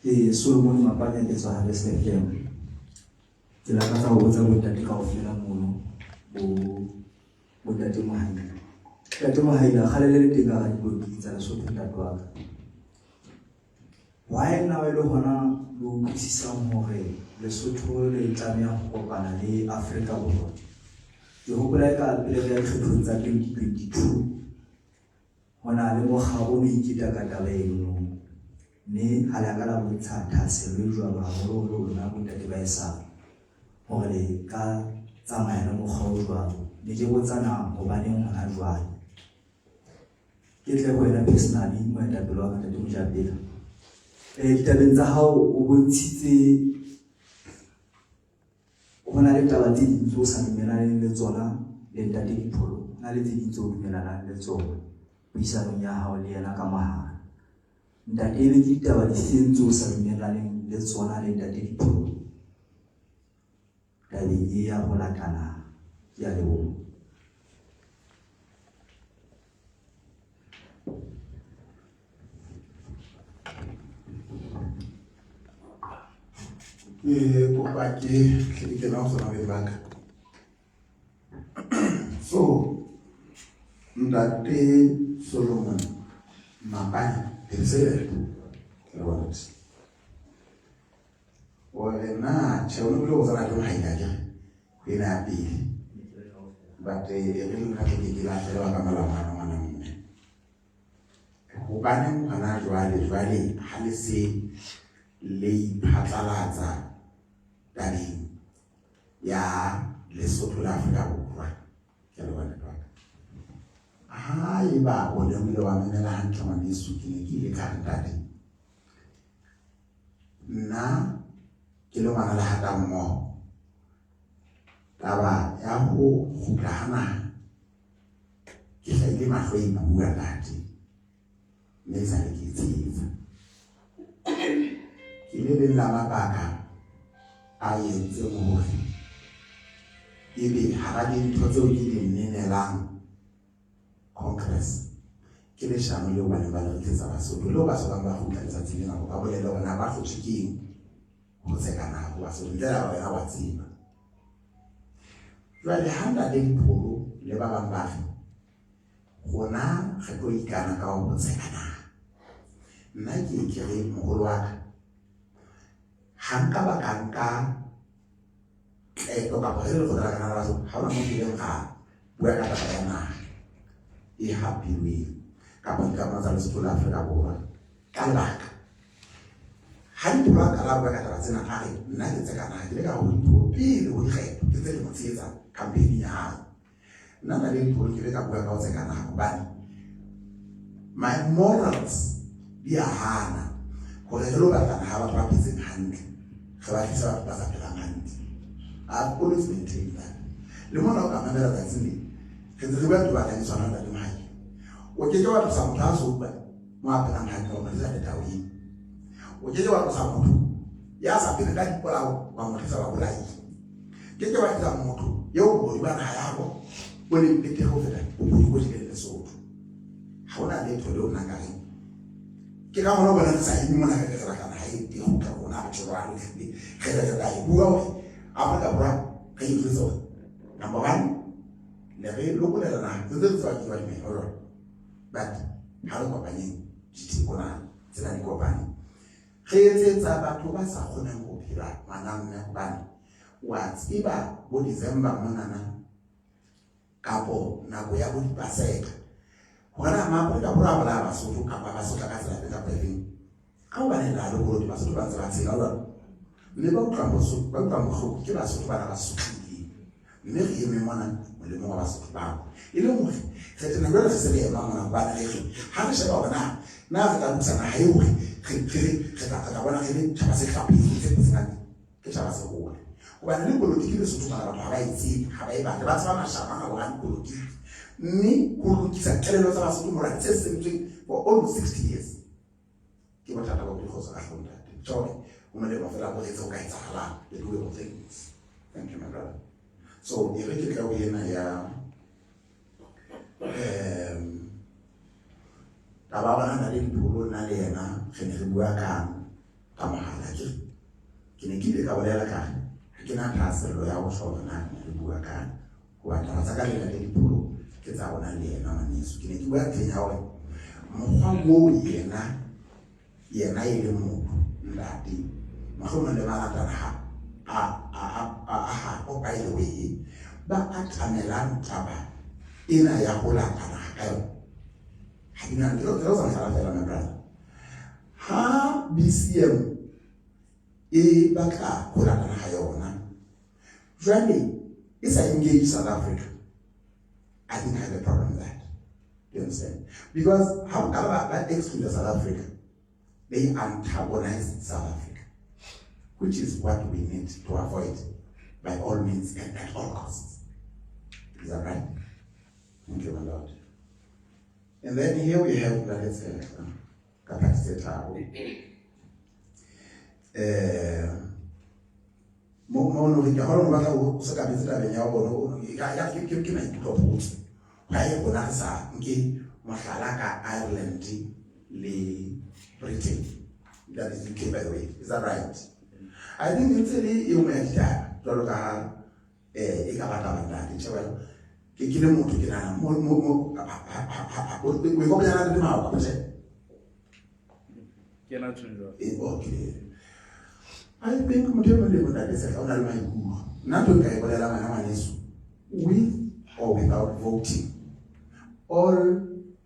[SPEAKER 7] Ke Solomon Mapanya ke tswa Harvest FM. Ke lakatsa ho botsa bontate kaofela mono bo bontate Mohaila. Ntate Mohaila kgale le le teng ka hara dipolotiki tsa Lesotho ntate wa ka. Why now e le hona le utlwisisang hore Lesotho le tlameha ho kopana le Afrika Borwa? Ke hopola eka pele re ya dikgethong tsa 2022 ho na le mokga o no iketa ka taba eno mme ha le a ka la bontsha thahasello e jwalo haholoholo lona bontate ba esang hore le ka tsamaya le mokgwa o jwalo. Ne ke botsa na hobaneng hona jwale? Ke tle ho wena personally moetapele wa ka Ntate Mojapela. Ditabeng tsa hao o bontshitse ho na le taba tse ding tse o sa dumelaneng le tsona le Ntate Dipholo, ho na le tse ding tse o dumelanang le tsona puisanong ya hao le yena ka mohala. Ntate ebe ke ditaba difeng tse o sa dumelaneng le tsona le Ntate Dipholo tabeng e ya ho latana? Ke a leboha.
[SPEAKER 1] Ke kopa ke tle ke kena ho tsona beng ba ka. So ntate Solomon Mapane, did you say that? Ke leboha ntate. O re na tjhe o ne o ile go tsena ke mohaila ke ho ena ya pele. But e re le nna ke ke lahlehelwa ka molangwana ngwana mme. Hobaneng hona jwale jwale ha le se le iphatlalatsa tabeng ya Lesotho le Afrika Borwa? Ke a leboha ntate wa ka. Haeba o ne o ile wa memela hantle ngwaneso, ke ne ke ile ka re ntate nna ke le ngwana lehata mmoho taba ya ho kgutla ha naha ke hlahile mahlo e bua ntate mme e sale ke e tshehetsa. Ke le leng la mabaka a entseng hore ebe hara dintho tseo ke di nenelang Congress ke leshano leo ba neng ba le rekisetsa Basotho leo ba sokang ba kgutla letsatsi lena hore ba bolele hore na ba hlotswe ke eng ho tseka naha ho Basotho ntle le wena wa tseba. Jwale ha ntate Dipholo le ba bang ba re rona re tlo ikana ka ho tseka naha, nna ke ke re moholo wa ka ha nka ba ka nka qeto kapa re le lekgotla la kana la Basotho ha hona mo kileng ra bua ka taba ya naha e hapilweng kapa dikamano tsa Lesotho le Afrika Borwa ka lebaka ha Dipholo a qala bua ka taba tsena a re nna ke tseka naha ke le ka ho Dipholo pele ho dikgetho ke tse le mo tshehetsa campaign ya hae. Nna na le Dipholo ke le ka bua ka ho tseka naha hobane my morals di a hana hore re lo batlana ha batho ba phetseng hantle re ba tlisa batho ba sa phelang hantle. I've always maintained that. Le mona o ka mamela tsatsing le re ntse re bua ntho batlang e tshwana le ntate Mohai. O ke ke wa tlosa motho a sopa mo a phelang hantle wa mo tlisa letaoing. O ke ke wa tlosa motho ya sa pheleng ka dipolao wa mo tlisa babolai. Ke ke wa tlisa motho eo bobodu ba naha yabo bo leng betere ho feta bobodu bo jeleng Lesotho. Ha hona letho leo nna ka reng ke ka hona bona re sa eme mona re re batla naha e teng ho tla rona re tjho jwalo ehlile re re re tla e bua hore Afrika Borwa re e jwetse hore number one ne re lokolela naha tse tse re tseba ke ba dumela jwalo but ha re kopanyeng ditheko na tsena di kopane re etsetsa batho ba sa kgoneng ho phela ngwana mme hobane wa tseba bo December monana kapo nako ya bo dipaseka hore na Maafrika Borwa a bolaya Basotho kapa ba sotla ka tsela efe kapa efeng ka hobane la le koloti Basotho ba ntse ba tshela jwalo. Mme ba utlwang ba utlwang bohloko ke Basotho bana ba sotlehileng. Mme re eme mona molemong wa Basotho bao. E leng hore re tena jwale re se re ema mona hobane re re ha re sheba hore na na re tla lokisa naha eo re re re re tla re tla bona re le tjhaba se hlaphohileng se phetseng hantle. Ke tjhaba se hole. Hobane le polotiki Lesotho mona batho ha ba e tsebe, ha ba e batle, ba tseba mashano ana hore a dipolotiki. Mme ho lokisa kelello tsa Basotho mona tse sentsweng for almost 60 years. Ke bothata ba dikgotso ka hlooho ntate. Tjho, ho molemo fela ho etse ho ka etsahalang the doable things. Thank you my brother. So e re ke tla ho ena ya um taba bona na le dipholo nna le yena re ne re bua kang ka mohala ke ke ne ke ile ka bolela ka re ha ke na thahasello ya ho tjho hore na re ne re bua kang hoba taba tsa ka le ntate dipholo ke tsa rona le yena ngwaneso ke ne ke bua ntlheng ya hore mokgwa moo yena yena e le motho ntate mohlomong le malatana ha a a a a habo by the way ba atamelang taba ena ya ho latana ha ka yona ha ke nahane ke tlo sa mohlala fela my brother ha BCM e batla ho latana ha yona jwale e sa engage South Africa I think I have a problem with that. Do you understand? Because how can ba exclude South Africa? They antagonize South Africa, which is what we need to avoid by all means and at all costs. Is that right? Thank you, my Lord. And then here we have Ntate ka party tse tharo. Eh, mo mo no ke hore o batla o se ka betse tabeng ya bona ya ke ke ke maikutlo potso ga e rona re sa nke mohlala ka Ireland le Britain that is UK by the way is that right I think ntse le e nngwe ya ditaba jwalo ka ha eh e ka ba taba ntate tjhe wena ke ke le motho ke nahana mo mo mo o ikopanya le mao kapa tjhe
[SPEAKER 3] Ke na tjhong jwalo.
[SPEAKER 1] Eh, okay. I think motho e mong le mong ntate Sehla o na le maikutlo. Nna ntho e nka e bolelang wena ngwaneso, with or without voting, all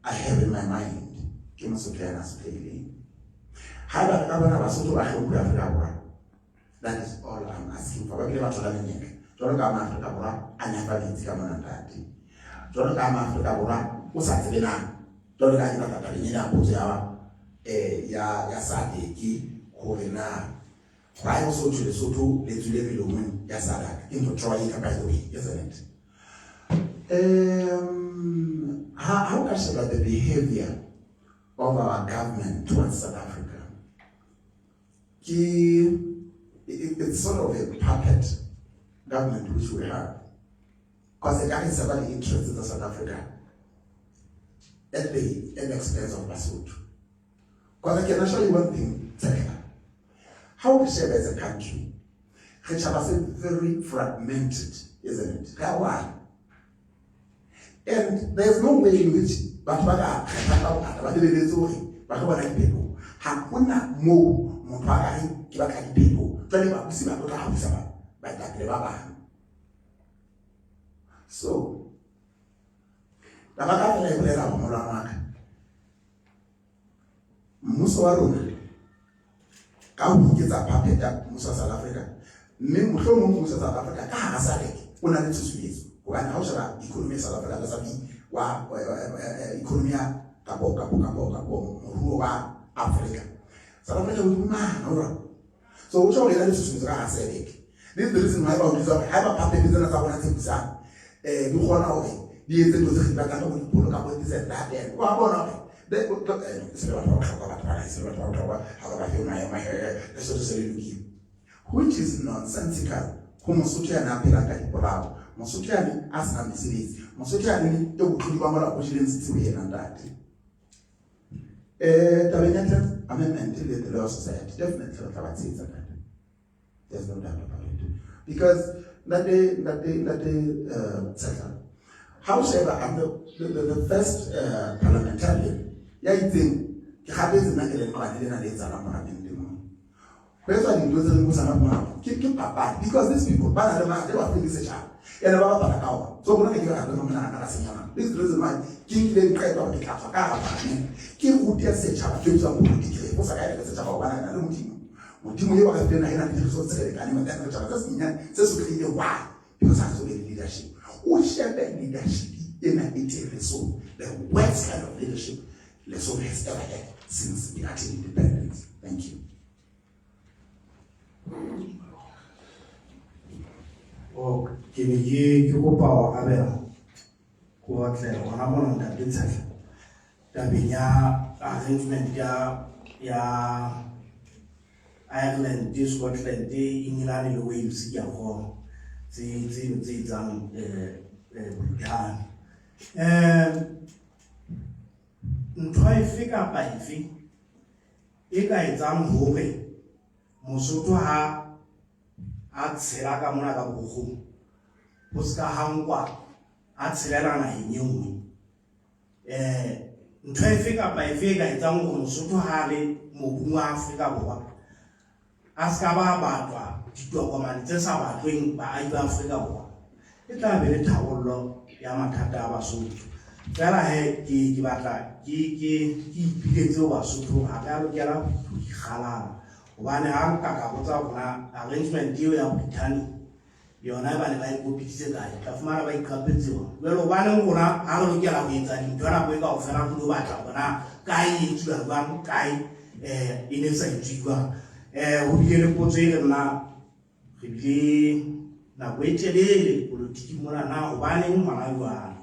[SPEAKER 1] I have in my mind ke Mosotho ya na sotlehileng. Haeba re ka bona Basotho ba hlomphuwa Afrika Borwa, that is all I'm asking for. Ba bile ba thola menyetla. Jwalo ka Maafrika Borwa a nyapa metsi ka mona ntate. Jwalo ka Maafrika Borwa o sa tsebe na jwalo ka ha ke batla tabeng ena ya potso ya eh ya ya SADC hore na why ho so thwe Lesotho le tswile melomong ya SADC ke ntho troika by the way isn't it ha ha o ka sheba the behavior of our government towards South Africa ke it's sort of a puppet government which we have because e ka re serve the interests of South Africa at the at the expense of Basotho. Because I can assure you one thing, Tseka. How we share as a country, re tjhaba se very fragmented, isn't it? Ka why? And there's no way in which batho ba ka kgetha ka bongata ba lebeletse hore ba tlo bona diphetoho. Ha hona moo motho a ka reng ke batla diphetoho. Jwale babusi ba tlo tla busa baetapele ba bang. So, taba ka fela e bolela gore molwana wa ka mmuso wa rona ka ho iketsa puppet ya mmuso wa South Africa mme mohlomong mmuso wa South Africa ka hara SADC o na le tshusumetso hobane ha o sheba economy ya South Africa tlasa wa economy ya kapo kapo kapo kapo moruo wa Africa South Africa o dimana o jwang so o tjho hore e na le tshusumetso ka hara SADC this is the reason why ba o jwetsa hore haeba puppet tsena tsa rona tse busang di kgona hore di etse ntho tse re di batlang ka bo dipolo ka bo this and that and wa bona hore se le batho ba bohlokwa batho bana se le batho ba bohlokwa ha ba ba fe maemo Lesotho se le lokile which is nonsensical ho Mosotho yane a phelang ka dipolao Mosotho yane a senang mesebetsi Mosotho yane e botlodi ba molao bo jeleng setsi ho yena ntate tabeng ya tenth amendment le the law society definitely re tla ba tshehetsa ntate there's no doubt about it because ntate ntate ntate Tshetla ha o sheba I'm the first parliamentarian ya itseng ke kgathetse nna ke lentlwane lena le etsahalang parlamenteng mona ho etswa dintho tse reng ho sana molao ke ke papadi because these people ba na le matla ba fele setjhaba ene ba bapala ka ona so rona ke ra re monahana ra senyana this is the reason why ke nkileng qeto hore ke tla tswa ka hara parlamente ke rute setjhaba ke utswang politiki re fosa kae le setjhaba hobane re na le Modimo. Modimo eo a re fileng naha ena le di-resource tse re lekaneng, but then re tjhaba tse senyenyane tse sotlehileng. Why? Because ha re so be le leadership. O shebe leadership ena e teng Lesotho, the worst kind of leadership Lesotho has ever had since we attained independence. Thank you.
[SPEAKER 6] Oh, ke ne ke ke kopa ho arabela ko otle hona mona ntate Tshehla tabeng ya arrangement ya ya Ireland, Scotland, England le Wales ke a kgona tse tse tse etsang eh eh Britain. Eh ntho efe kapa efe e ka etsang hore Mosotho ha a tshela ka mona ka borokgong ho se ka ha nkwa a tshelela naheng e nngwe um ntho efe kapa efe e ka etsang hore Mosotho ha a le mobung wa Afrika Borwa a se ka ba batlwa ditokomane tse sa batlweng baahi ba Afrika Borwa e tla be le tharollo ya mathata a Basotho. Fela he ke ke batla ke ke ke ipiletse ho Basotho ha re a lokela ho ikgalala hobane ha nka ka botsa hore na arrangement eo ya Brithani yona ba ne ba e kopiditse kae, tla fumana ba iqapetse yona. Jwale hobaneng rona ha re lokela ho etsa dintho nako e kaofela re lo batla hore na kae e etsuwa jwang, kae um e ne sa etswe jwang. Um ho bile le potso e reng na Re bile nako e telele dipolotiking mona na hobaneng hona jwale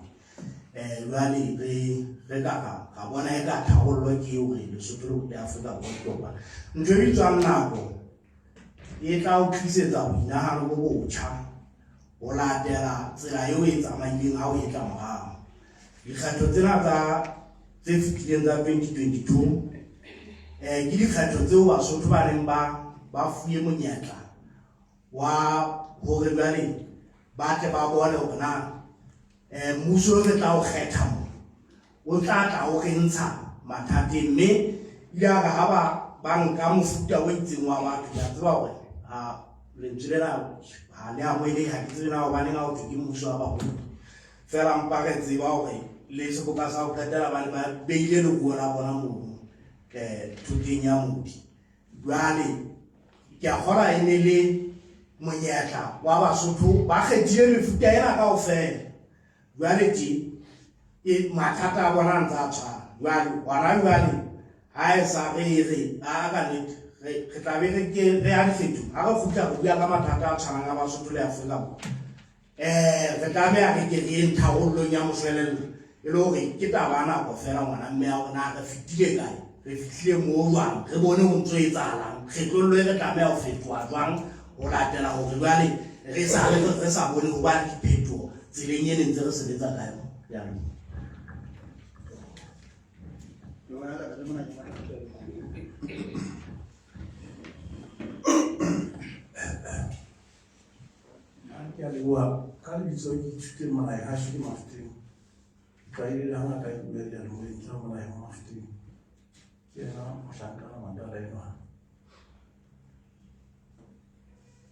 [SPEAKER 6] um jwale re re ka ka ra bona e ka tharollo ke eo re Lesotho le Afrika Borwa di kopana. Ntho e bitswang nako e tla o tlisetsa boinahano bo botjha ho latela tsela eo e tsamaileng ha o e tla morao. Dikgetho tsena tsa tse fetileng tsa 2022 eh ke dikgetho tseo Basotho ba neng ba ba fuwe monyetla wa hore jwale ba tle ba bone hore na eh mmuso re tla o kgetha mo o tla tla o re ntsha mathateng mme ile a re ha ba ba nka mofuta o itseng wa batho ke a tseba hore a lentswe lena ha le amohelehe ha ke tsebe na hobaneng ha ho thwe ke mmuso wa baholo Feela mpa re tseba hore le seboka sa ho qetela ba ne ba beile leruo la bona mono thoteng ya Modi. Jwale ke a kgolwa e ne le monyetla wa Basotho ba kgethile mefuta ena kaofela. Jwale tje e mathata a bona a ntse a tshwana. Jwale hona jwale ha e sa re re a ka nnete re tla be re ke re ya dikgethong ha re kgutla re bua ka mathata a tshwanang a Basotho le Afrika Borwa. Eh, re tlameha re ke re yeng tharollong ya moshwelella e le hore ke taba ya nako fela ngwana mme ya hore na re fetile kae, re fihlile moo jwang, re bone ho ntso etsahalang, kgethollo e re tlameha ho fetoha jwang ho latela hore jwale re sa re sa bone ho ba le diphetoho tseleng e ne ntse re sebetsa ka yona. Ke a leboha.
[SPEAKER 2] Ke a leboha. Ka lebitso ke ithuteng Molae Hashe ke Mafeteng. Ke tlwaelehile hangata ke bua diyalemoyeng tsa Molae wa Mafeteng. Ke yena mohlankana Mandala enwa.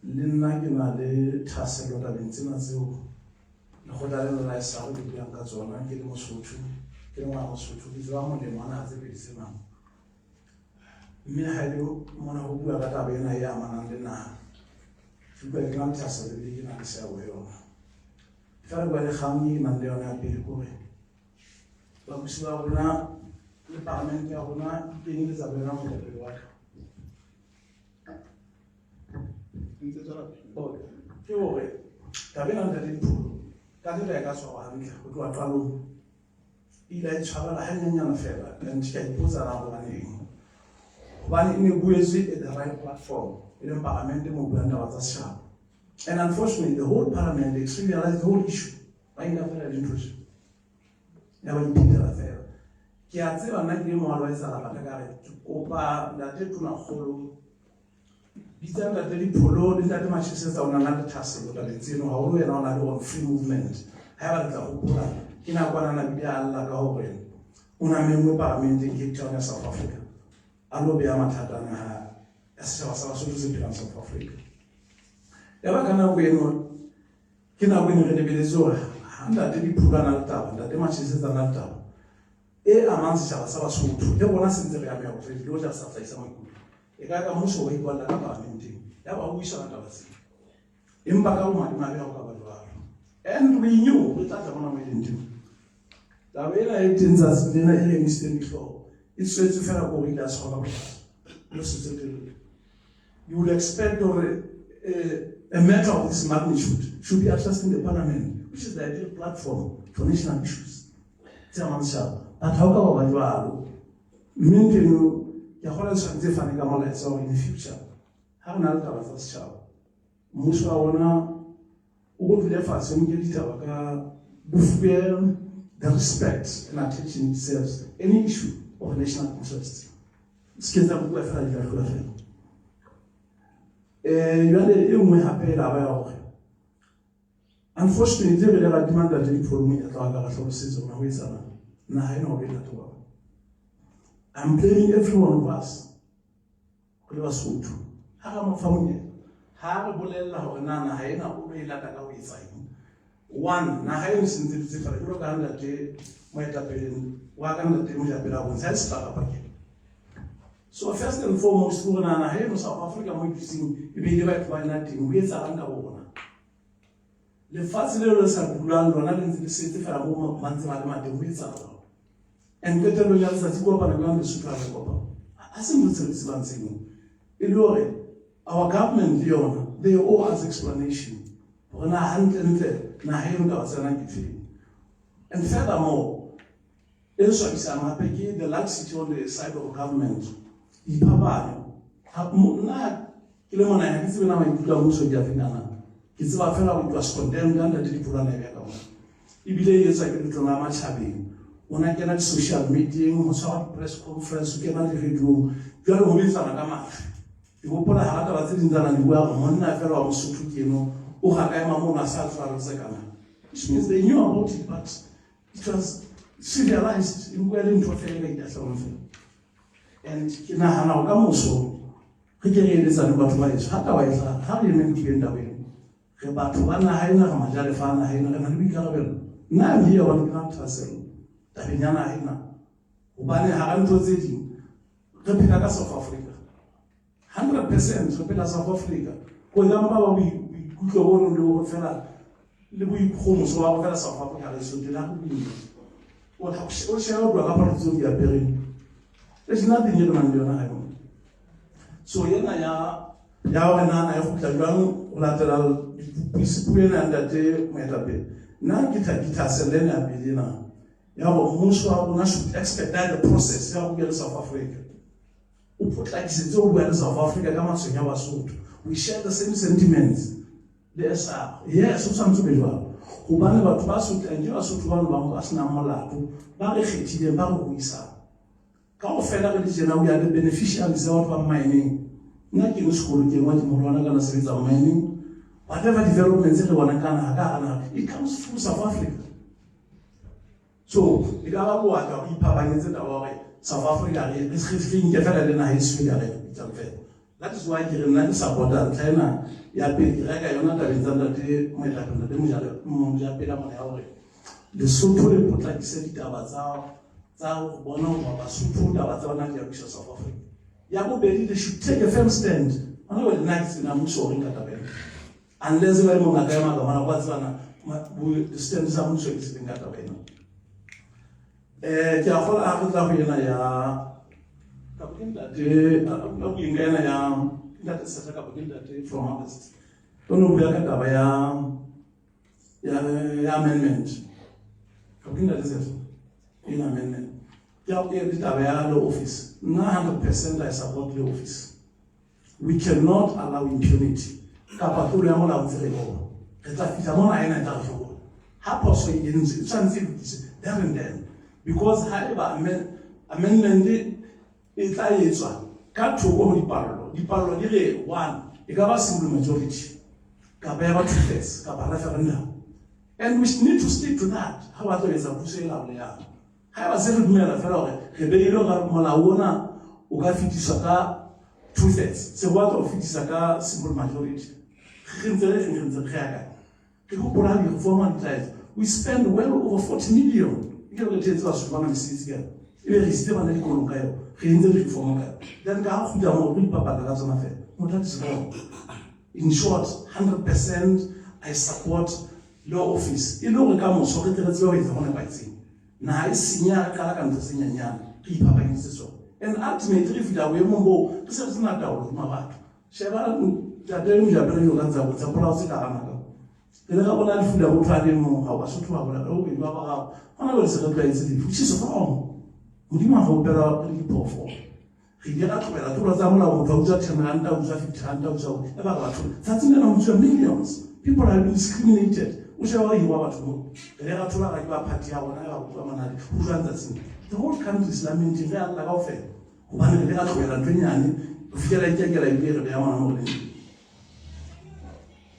[SPEAKER 2] Le nna ke na le thahasello tabeng tsena tseo lekgotla lena la SR le buang ka tsona. Ke le Mosotho, ke le ngwana Mosotho, ke tseba molemo wa naha tse pedi tsena. Mme ha e le mona ho bua ka taba ena e amanang le naha, ke utlwa ke na le thahasello ebile ke na le seabo ho yona. Ke tla re bua le kgang e ke nang le yona ya pele ke hore babusi ba rona le paramente ya rona e kenyeletsa le yona moetapele wa ka. Ke hore taba ena ntate Dipholo ka tsela e ka tshwarwa hantle ho tloha qalong. E ile ya itshwarela hanyenyane fela and ka ipotsa na hobaneng. Hobane e ne buetswe at the right platform, e leng paramente mo buang taba tsa setjhaba. And unfortunately, the whole parliament trivialized the whole issue. Ba inka fela dintho tse. Ya ba iphetela fela. Ke a tseba nna ke le mongwe wa etsa lapa ka re ke kopa ntate Tonakgolo bitsa ntate Dipholo le ntate Mashisetsa o na le thahasello tabeng tseno haholo yena o na le on free movement haeba le tla hopola ke nakwana na bile a lla ka hore o na menngwe paramenteng Cape Town ya South Africa a lo beya mathata a naha ya setjhaba sa Basotho se phelang South Africa ya ba ka nako eno ke nako e ne re lebeletse hore ha ntate Dipholo a na le taba ntate Mashisetsa a na le taba e amang setjhaba sa Basotho le rona se ntse re ameha hore le hoja re sa hlahisa maikutlo. E ka ka mmuso wa ikwalla ka parlamenteng ya ba buisana taba tsena, empa ka bomadimabe ha o ka ba jwalo. And we knew re tla tla mona mo e leng teng. Taba ena e teng tsatsing lena e re emisitseng dihlooho e tswetse fela ko re ile a tshwarwa ka botlalo le sotse. You would expect hore a matter of this magnitude should be addressed in the parliament, which is the ideal platform for national issues tse amang setjhaba, but ha o ka ba ba jwalo. Mme ntho eno ke a kgolwa e tshwanetse e fane ka molaetsa hore in future ha re na le taba tsa setjhaba, mmuso wa rona o ko dule fatshe, o nke ditaba ka bofube, the respect and attention it deserves, any issue of national interest. Se ke tsa bua fela di ka tloha fela. Jwale e nngwe hape e la ba ya hore unfortunately re ile ra tima Ntate Dipholo monyetla wa ka ra hlalosetsa hore ho etsahalang naha ena o be lata wa. I'm blaming every one of us re le Basotho ha ra mo fa monyetla, ha re bolella hore na naha ena o lo e lata ka ho etsa eng. One, naha eno se ntse dutse fela jwalo ka ntate moetapele wa ka, Ntate Mojapele, a bontsha e sepakapakeng. So first and foremost hore na naha eno South Africa mo e dutseng e beile batho ba yona teng, ho etsahalang ka bona? Lefatshe leo le sa dulang lona le ntse le setse fela mo mantse ba le mateng, ho etsahalang? And qetellong ya letsatsi kopana jwang Lesotho ha le kopana? Ha se ntho tseo re tsebang tseno. E le hore our government le yona, they owe us explanation hore na hantlentle naha eno taba tsa yona ke feng. And furthermore, e nswabisang hape ke the laxity on the side of government, diphapanyo. Nna ke le mona ha ke tsebe na maikutlo a mmuso ke a feng ana. Ke tseba fela it was condemned ka Ntate Dipholwana ya ka mona, ebile e etswa ke letlong la matjhabeng. O na kena di-social medieng, ho tshwarwa di-press conference, o kena di-radiong, jwale ho betsana ka matla. Ke hopola hara taba tse ding tsa na di bua hore monna fela wa Mosotho ke eno o ga ka ema mono a sa tswa re tsekana, which means they knew about it, but it was trivialized, e nkuwa e le ntho fela e ka itahlelwang fela. And ke nahana hore ka moso re ke re eletsane batho ba heso, ha taba e hlaha, ha re emeng thibeng taba eno. Re batho ba naha ena, re majalefa a naha ena, re na le boikarabelo. Nna am here hobane ke na le thahasello tabeng ya naha ena, hobane hara ntho tse ding re phela ka South Africa 100%. Re phela South Africa ko jang ba ba boikutlo bono le hore fela le boikgomoso wa fela South Africa re sote la go boima. O sheba o bua ka phahlo tseo di apereng, there's nothing e re nang le yona ha yona. So ena ya hore na na e kgutla jwang ho latela puo ena ya Ntate moetapele, nna ke thahasello ena ya pele ena ya hore mmuso wa rona should expedite the process ya ho bua le South Africa, o potlakisetse ho bua le South Africa ka matshwenyo a Basotho. We share the same sentiments le SR. Yes, o tshwanetse o be jwalo, hobane batho ba sotlang ke Basotho bano ba ba senang molato, ba re kgethileng, ba re ruisang kaofela re le tjena. We are the beneficiaries ya batho ba mining. Nna ke no sekolo ke ngwa ke morwana kana sebetsa mining. Whatever developments re bonang ka naha ka hara naha, it comes through South Africa. So e ka ba boatla go iphapanyetse taba hore South Africa re re nke fela le naha e swe ka re bitsang fela. That is why ke re nna ke support-a ntlha ena ya pele, ke reka yona tabeng tsa Ntate moetapele, Ntate Mojapele mona, ya hore Lesotho le potlakise ditaba tsa ho bona hore Basotho taba tsa bona di a lokiswa South Africa. Ya bobedi, they should take a firm stand. Hona jwale nna ke tsena mmuso o reng ka taba ena, unless ba le mongaka ya maka mona kwa tsebana stand sa mmuso ke sefeng ka taba ena. Ke a kgola ha re tla ho ena ya kapa ke ntate a bueng ka ena ya Ntate Sehla kapa ke Ntate from Harvest, o ne o bua ka taba ya amendment, kapa ke Ntate Sehla ena amendment ya ke taba ya law office. Nna 100% I support law office. We cannot allow impunity kapa tlolo ya molao ntse re bona. Re tla fihla mona ena e tla re hlokola ha phoso e entswe, e tshwanetse e lokiswe there and then, because ha eba amendment e tla etswa ka thoko ho dipallo, dipallo di re one e ka ba simple majority kapa ya ba two thirds kapa referendum, and we need to stick to that. Ha ba tlo etsa puso e laolehang, ha eba se re dumela fela hore re beile hore molao ona o ka fetiswa ka two thirds, se go batla go fetisa ka simple majority, re ntse re ya kae? Re hopola di-reform di tla etswa, we spend well over 40 million. E ke re thetse Basotho ba na mesebetsi ka Ebe re isitse bana dikolong ka yona, re entse di-reform ka yona. Then ka ha kgutla moo re ipapalla ka tsona fela. Motho is wrong. In short, 100% I support law office. E le hore ka moso re tle re tsebe ho etsa ho nepahetseng. Naha e senyeha re qala ka ntho tse nyenyane, re iphapanyeditse tsona. And ultimately re fihla boemong boo re se re sena taolo hodima batho. Sheba ntate Mojapele eo ka ntse a botsa polao tse ka hara nako. Re ne ra bona lefu la motho a le mong, ga Basotho ba bolela o bedi ba bararo. Gona jwale se re tlwaetse lefu, which is wrong. Modimo a re bopela re le diphoofolo. Re ile ra tlogela tlolo tsa molao, motho a utswa 10 ranta, a utswa 50 ranta, a utswa e ba re batho. Tsatsing lena ho utswa millions. People are discriminated. O sheba ba hirwa batho mo. Re ile ra thola ke ba party ya rona ra utlwa monate. Ho jwang tsatsing. The whole country is lamenting, re a lla kaofela. Hobane re ile ra tlogela ntho e nyane ho fihlela ikekela ebile re beha ngwana mo re leng.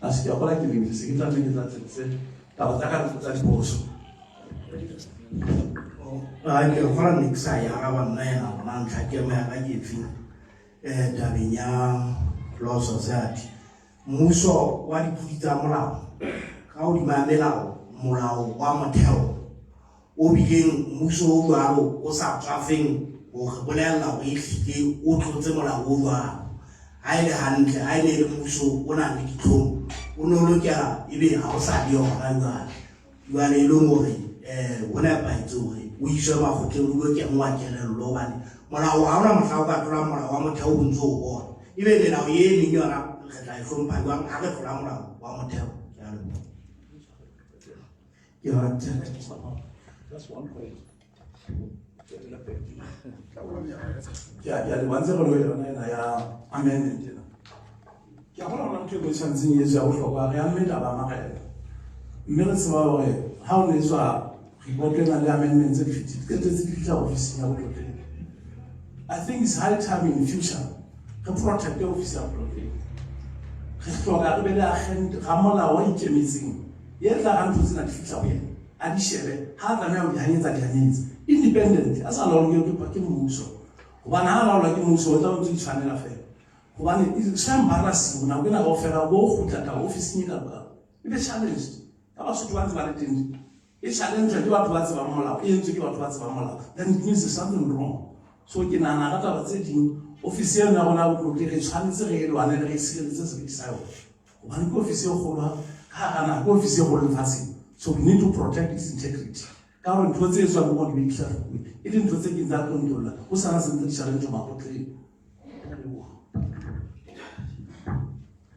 [SPEAKER 2] A se ke a gola ke lebile se ke tla nne ke tla tsetse taba tsa ka tsa diphoso.
[SPEAKER 6] A ke gola ne ke sa e araba nna ena gona ntlha kemo ya ka ke efeng um tabeng ya law society mmuso wa dipodi tsa molao ka hodima melao molao wa motheo o bileng mmuso o jwalo o sa tswafeng ho re bolella hore ehlile o tlotse molao o jwalo. Ha e le hantle, ha e ne e le mmuso o nang le ditlhong, o ne o lokela ebe ha o sa le yona jwale. Jwale e leng hore um ho nepahetse hore o iswe makgotleng o ilo kenngwa kelello hobane molao ha ona mohla o ka tlolang molao wa motheo o ntse o bona. Ebe melao e meng yona re tla e hlompha jwang ha re tlola molao wa motheo? Ke a leboha.
[SPEAKER 2] Ke rata.
[SPEAKER 1] Just one point. Ke a leboha ntse re lo yona ena ya amendment ena. Ke a bona hona ntho e nngwe e tshwanetseng e etswe ya bohlokwa re amme taba ya marena. Mme re tseba hore ha o ne etswa report ena le amendment tse di fetile, qetetse di fihla ofising ya botlotleng. I think it's high time in future re protecte ofisi ya botlotleng. Re hloka re be le agent ramolao wa ikemetseng ye tla ga ntho tsena di fihla ho yena a di shebe ha a tlameha ho di hanyetsa di hanyetse independent a sa laolwe ke ke mmuso hobane ha a laolwa ke mmuso o tla o ntse itshwanela fela hobane it's so embarrassing nako ena kaofela o bo kgutla taba ofising e ka bokao e be challenged ka Basotho ba ntse ba le teng e challenge ke batho ba tsebang molao e entswe ke batho ba tsebang molao then it means there's something wrong so ke nahana ka taba tse ding ofisi eno ya rona ya botlotli re tshwanetse re e lwanele re e sireletse seriti sa yona hobane ke ofisi e kgolo ka hara naha ke ofisi e kgolo lefatsheng so we need to protect its integrity ka gore ntho tse etswang mo di be di hlahlobuwe e le ntho tse keng tsa tlontlolla ho sana se ntse di challenge makgotleng.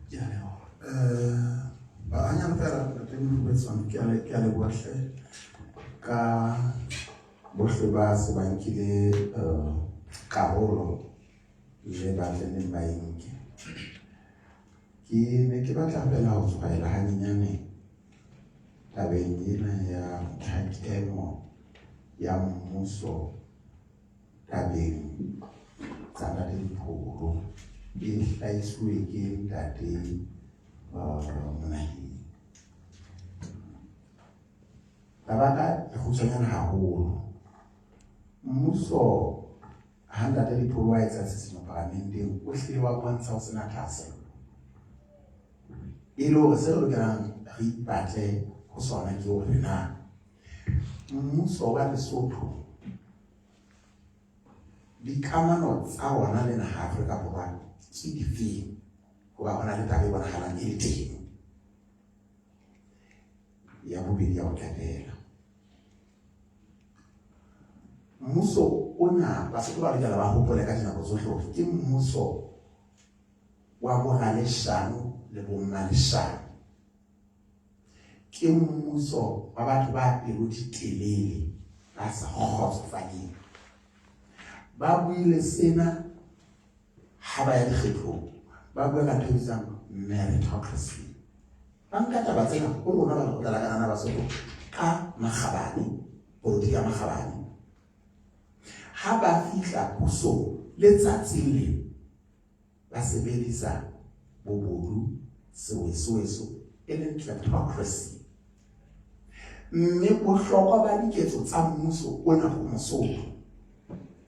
[SPEAKER 5] Ke a leboha. Hanyane fela ntate Mofubetswana ke a leboha hle ka bohle ba se ba nkile karolo le ba tlenneng ba e nke. Ke ne ke batla fela ho tshwaela hanyenyane tabeng ena ya tlhakemo ya mmuso tabeng tsa Ntate Dipholo e hlahiswe ke Ntate Monaheng. Taba ka e kgutshwanyane haholo. Mmuso ha Ntate Dipholo a etsa tshisinyo paramenteng o hlile wa bontsha ho sena thahasello e le hore se re lokelang re ipatle ho sona ke hore na mmuso wa Lesotho dikamano tsa ona le naha Afrika Borwa ke difeng hoba ho na le taba e bonahalang e le teng ya bobedi ya ho qetela mmuso ona Basotho ba lokela ba hopole ka dinako tsohle hore ke mmuso wa boraleshano le bommaleshano ke mmuso wa batho ba pelo di telele ba sa kgotsofaleng ba buile sena ha ba ya dikgethong ba bua ka ntho e bitswang meritocracy ba nka taba tsena ho rona ba lekgotla la kanana Basotho ka makgabane polotiki ya makgabane ha ba fihla pusong letsatsing leo ba sebedisa bobodu sewesoweso e leng kleptocracy mme bohlokwa ba diketso tsa mmuso ona ho Mosotho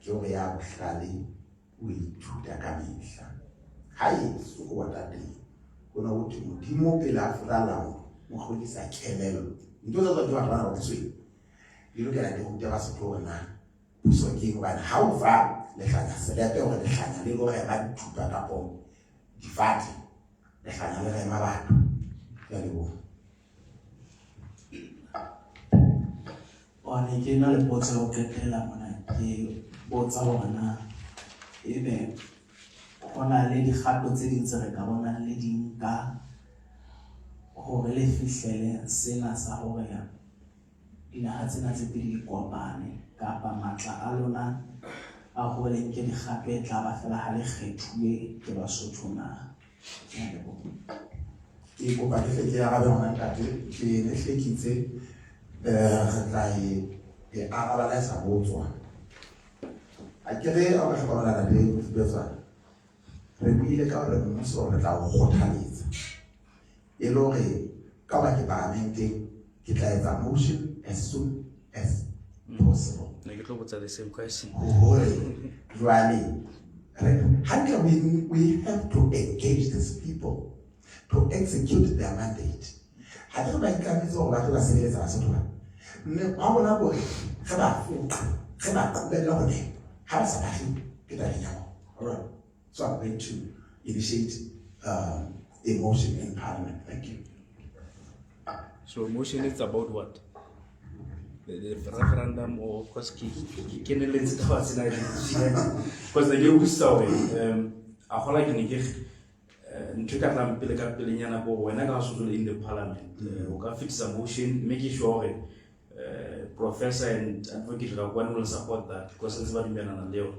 [SPEAKER 5] ke hore ya bohlale o ithuta ka mehla ha eso ho batla teng ho ne ho thwe Modimo pele a furalla motho mo hlwekisa kelello ntho tsa tswa ke batho bana ba pusong di lokela di rute Basotho hore na
[SPEAKER 1] Puso ke eng? Hobane ha o fa lehlanya selepe hore lehlanya le lo rema dithupa kapo difate, lehlanya le rema batho. Ke a leboha.
[SPEAKER 4] One ke na le potso ya ho qetela mona ke botsa hore na ebe ho na le dikgato tse ding tse re ka bonang le di nka hore le fihlele sena sa hore dinaha tsena tse pedi di kopane kapa matla a lona a hore le nke dikgato e tla ba fela ha le kgethuwe ke Basotho na? Ke a leboha.
[SPEAKER 1] Ke kopa ke hle ke arabe hona ntate, ke ne hle ke itse re tla e e araba la e sa botswa. A ke re a ka hlokomela ntate Mofupetswana. Re buile ka hore mmuso re tla o kgothaletsa e le hore ka hoba ke paramenteng ke tla etsa motion as soon as possible.
[SPEAKER 3] Ne ke tlo botsa the same question.
[SPEAKER 1] Hore jwale re hantle we have to engage these people to execute their mandate. Ha ke re ba itlametse hore ba tlo ba sebeletsa Basotho ba. Mme wa bona hore re ba foqa, re ba qobella ho nepa. Ha ba sa batle ke tabeng ya bona. All right. So I'm going to initiate a motion in Parliament. Thank you.
[SPEAKER 3] So motion is about what? The referendum or because ke keneletse taba tsena because ne ke utlwisisa hore a gola ke ne ke ntho e ka tlang pele ka pelenyana ko wena ka so in the parliament o ka fetisa motion mme ke sure hore professor and advocate Rakwani will support that because ntse ba dumelana le yone.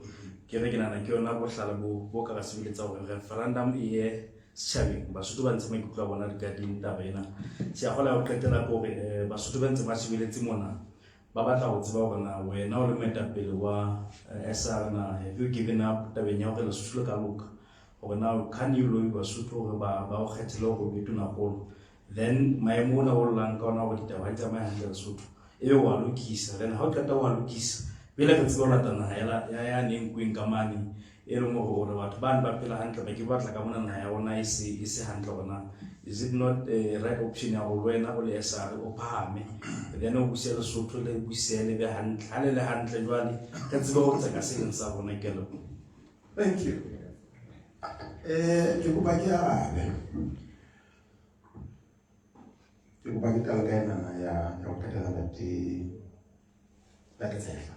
[SPEAKER 3] Ke re ke nahana ke yona bohlale bo ka ba sebeletsa hore referendum e ye setjhabeng, Basotho ba ntshe maikutlo a bona regarding taba ena. Seagola ya ho qetela ke hore Basotho ba ntse ba shebeletse mona ba batla ho tseba hore na wena o le moetapele wa SR na have you given up tabeng ya hore Lesotho le ka loka, hore na can you lobby Basotho hore ba o kgethele hore o be tonakgolo, then maemo ona o llang ka ona hore ditaba ha di tsamaye hantle Lesotho ebe wa lokisa, then ha o qeta wa lokisa pele re tsebe ho lata naha ya ya neng kweng ka mane e leng hore batho bane ba phela hantle ba ke batla ka mona naha ya rona e se hantle hore na is it not a right option ya hore wena o le SR o phahame then o buse Lesotho le buse le be hantle ha le le hantle jwale re tsebe ho tseka se leng sa rona. Ke leboha.
[SPEAKER 1] Thank you. Ke kopa ke arabe. Ke kopa ke qale ka enana ya ho qetela ntate Tshehla.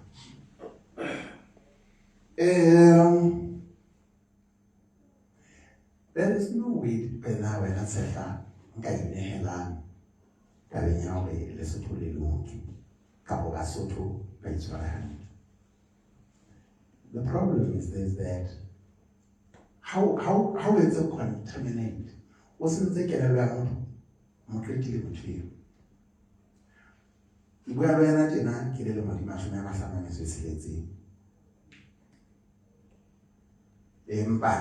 [SPEAKER 1] There is no way wena Tshehla nka inehelang tabeng ya hore Lesotho le loke kapo Basotho ba itshware hantle. The problem is this, that how etse contaminate o sentse kelello ya motho moqeti le motho eo. Ke bua le wena tjena ke le lemo di 56 empa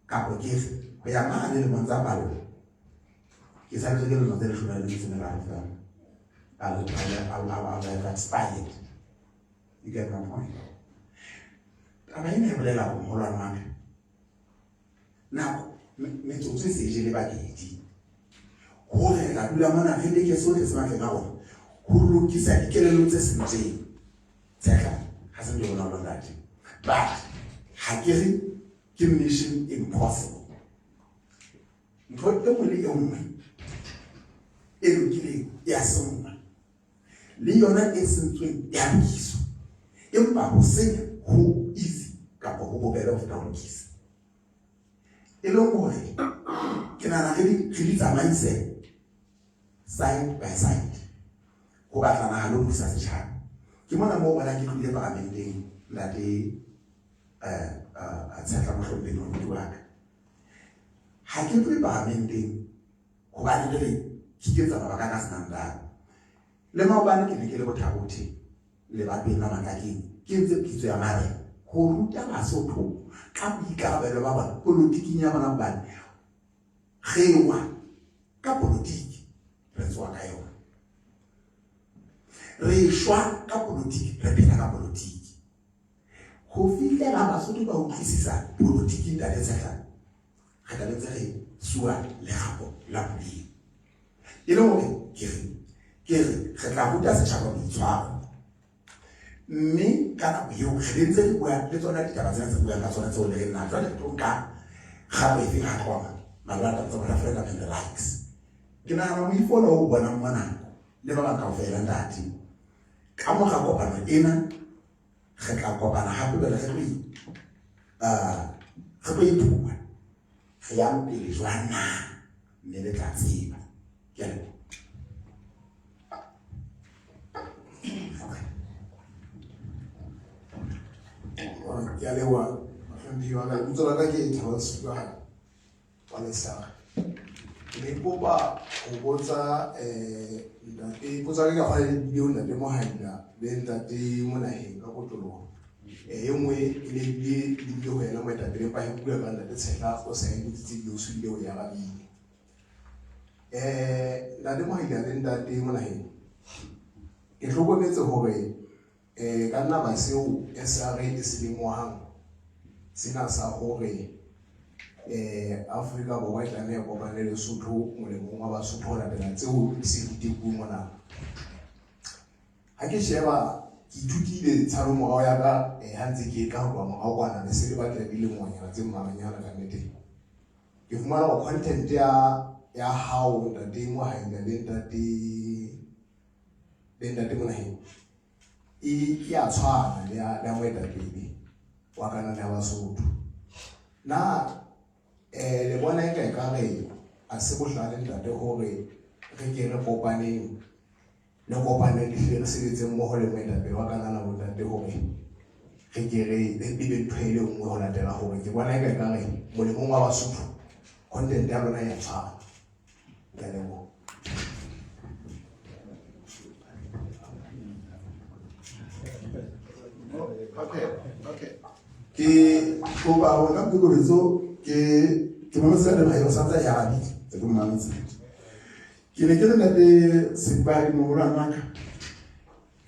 [SPEAKER 1] kapo ke re ho ya mane lemong tsa palo ke santse ke lemo tse 13 fela. I'll have expired. You get my point? Taba ena e bolela hore moholwane wa ka nako metsotso e se e jele babedi hore re tla dula mona re leke sohle se matleng a rona ho lokisa dikelello tse sentseng. Tshehla ha se ntho e bonolo ntate, but ha ke re ke mission impossible. Ntho e nngwe le e nngwe e lokileng e a senngwa, le yona e sentsweng e a lokiswa, empa ho senya ho easy kapa ho bobebe ho feta ho lokisa. E leng hore ke nahana re di tsamaise side by side ho batla naha le ho lokisa setjhaba. Ke mona moo bonang ke tlohile paramenteng ntate Tshehla mohlomphehi moruti wa ka. Ha ke tlohe paramenteng hobane ke re ke ketsa mabaka a ka senang taba. Le maobane ke ne ke le Bothabothe lebatoweng la Matlakeng ke entse pitso ya marena ho ruta Basotho ka boikarabelo ba bona polotiking ya bona, hobane re wa ka polotiki re tsoa ka yona, re shwa ka polotiki re phela ka polotiki. Ho fihlela Basotho ba utlwisisa polotiki ntate Tshehla, re tla be ntse re sua lerapo la puleng. E le hore ke re tla ruta setjhaba boitshwaro. Mme ka nako eo re be ntse re bua le tsona ditaba tsena tse buang ka tsona tseo le reng na jwale re tlo nka kgato efe ha tloha malebana taba tsa bo referendum and the likes. Ke nahana moifo ona o bonang mona le ba bang kaofela ntate, ka mora kopano ena re tla kopana hape jwale re tlo re tlo ipua re yang pele jwang na, mme le tla tseba. Ke a leboha.
[SPEAKER 5] Ke a leboha mohlomphehi wa ka. Lebitso la ka ke Thabang Setuane wa Lesaka. Ke ne ke kopa ho botsa ntate, potso ya ka ka kgona ebile ho ntate Mohaila le ntate Monaheng ka kotloloho. E nngwe e ne ebile e lebile ho yena moetapele empa he bua ka ntate Tshehla o sa e botsitse ebile o se bile o e arabile. Ntate Mohaila le ntate Monaheng, ke hlokometse hore ka nna ba seo SRA e se lemohang sena sa hore Afrika Borwa e tlameha e kopane le Lesotho molemong wa Basotho ho latela tseo se di tekuwe mona. Ha ke sheba ke ithutile tshalo morao ya ka ha ntse ke tla ho tloha morao kwana ne se le batla dilemonyana tse mmalwanyana ka nnete. Ke fumana hore content ya ya hao ntate Mohaila le ntate le ntate Monaheng e ya tshwana le ya le ya moetapele wa kanana ya Basotho. Na le bona eka ekare a se bohlale ntate hore re ke re kopaneng le kopane le hle re sebetse mmoho le moetapele wa kanana bontate hore re ke re e be ntho e le nngwe ho latela hore ke bona eka ekare molemong wa Basotho content ya lona ya tshwana. Ke a leboha.
[SPEAKER 1] Okay, okay. Ke kopa hore ka boikokobetso ke ke mametse ka taba eo sa ntse a e arabile, ke mametse. Ke ne ke re ntate Sebadi moholwane wa ka,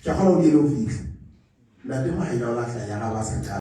[SPEAKER 1] ke a kgolwa o diehile ho fihla. Ntate Mohaila o lahla ya ba sa qala.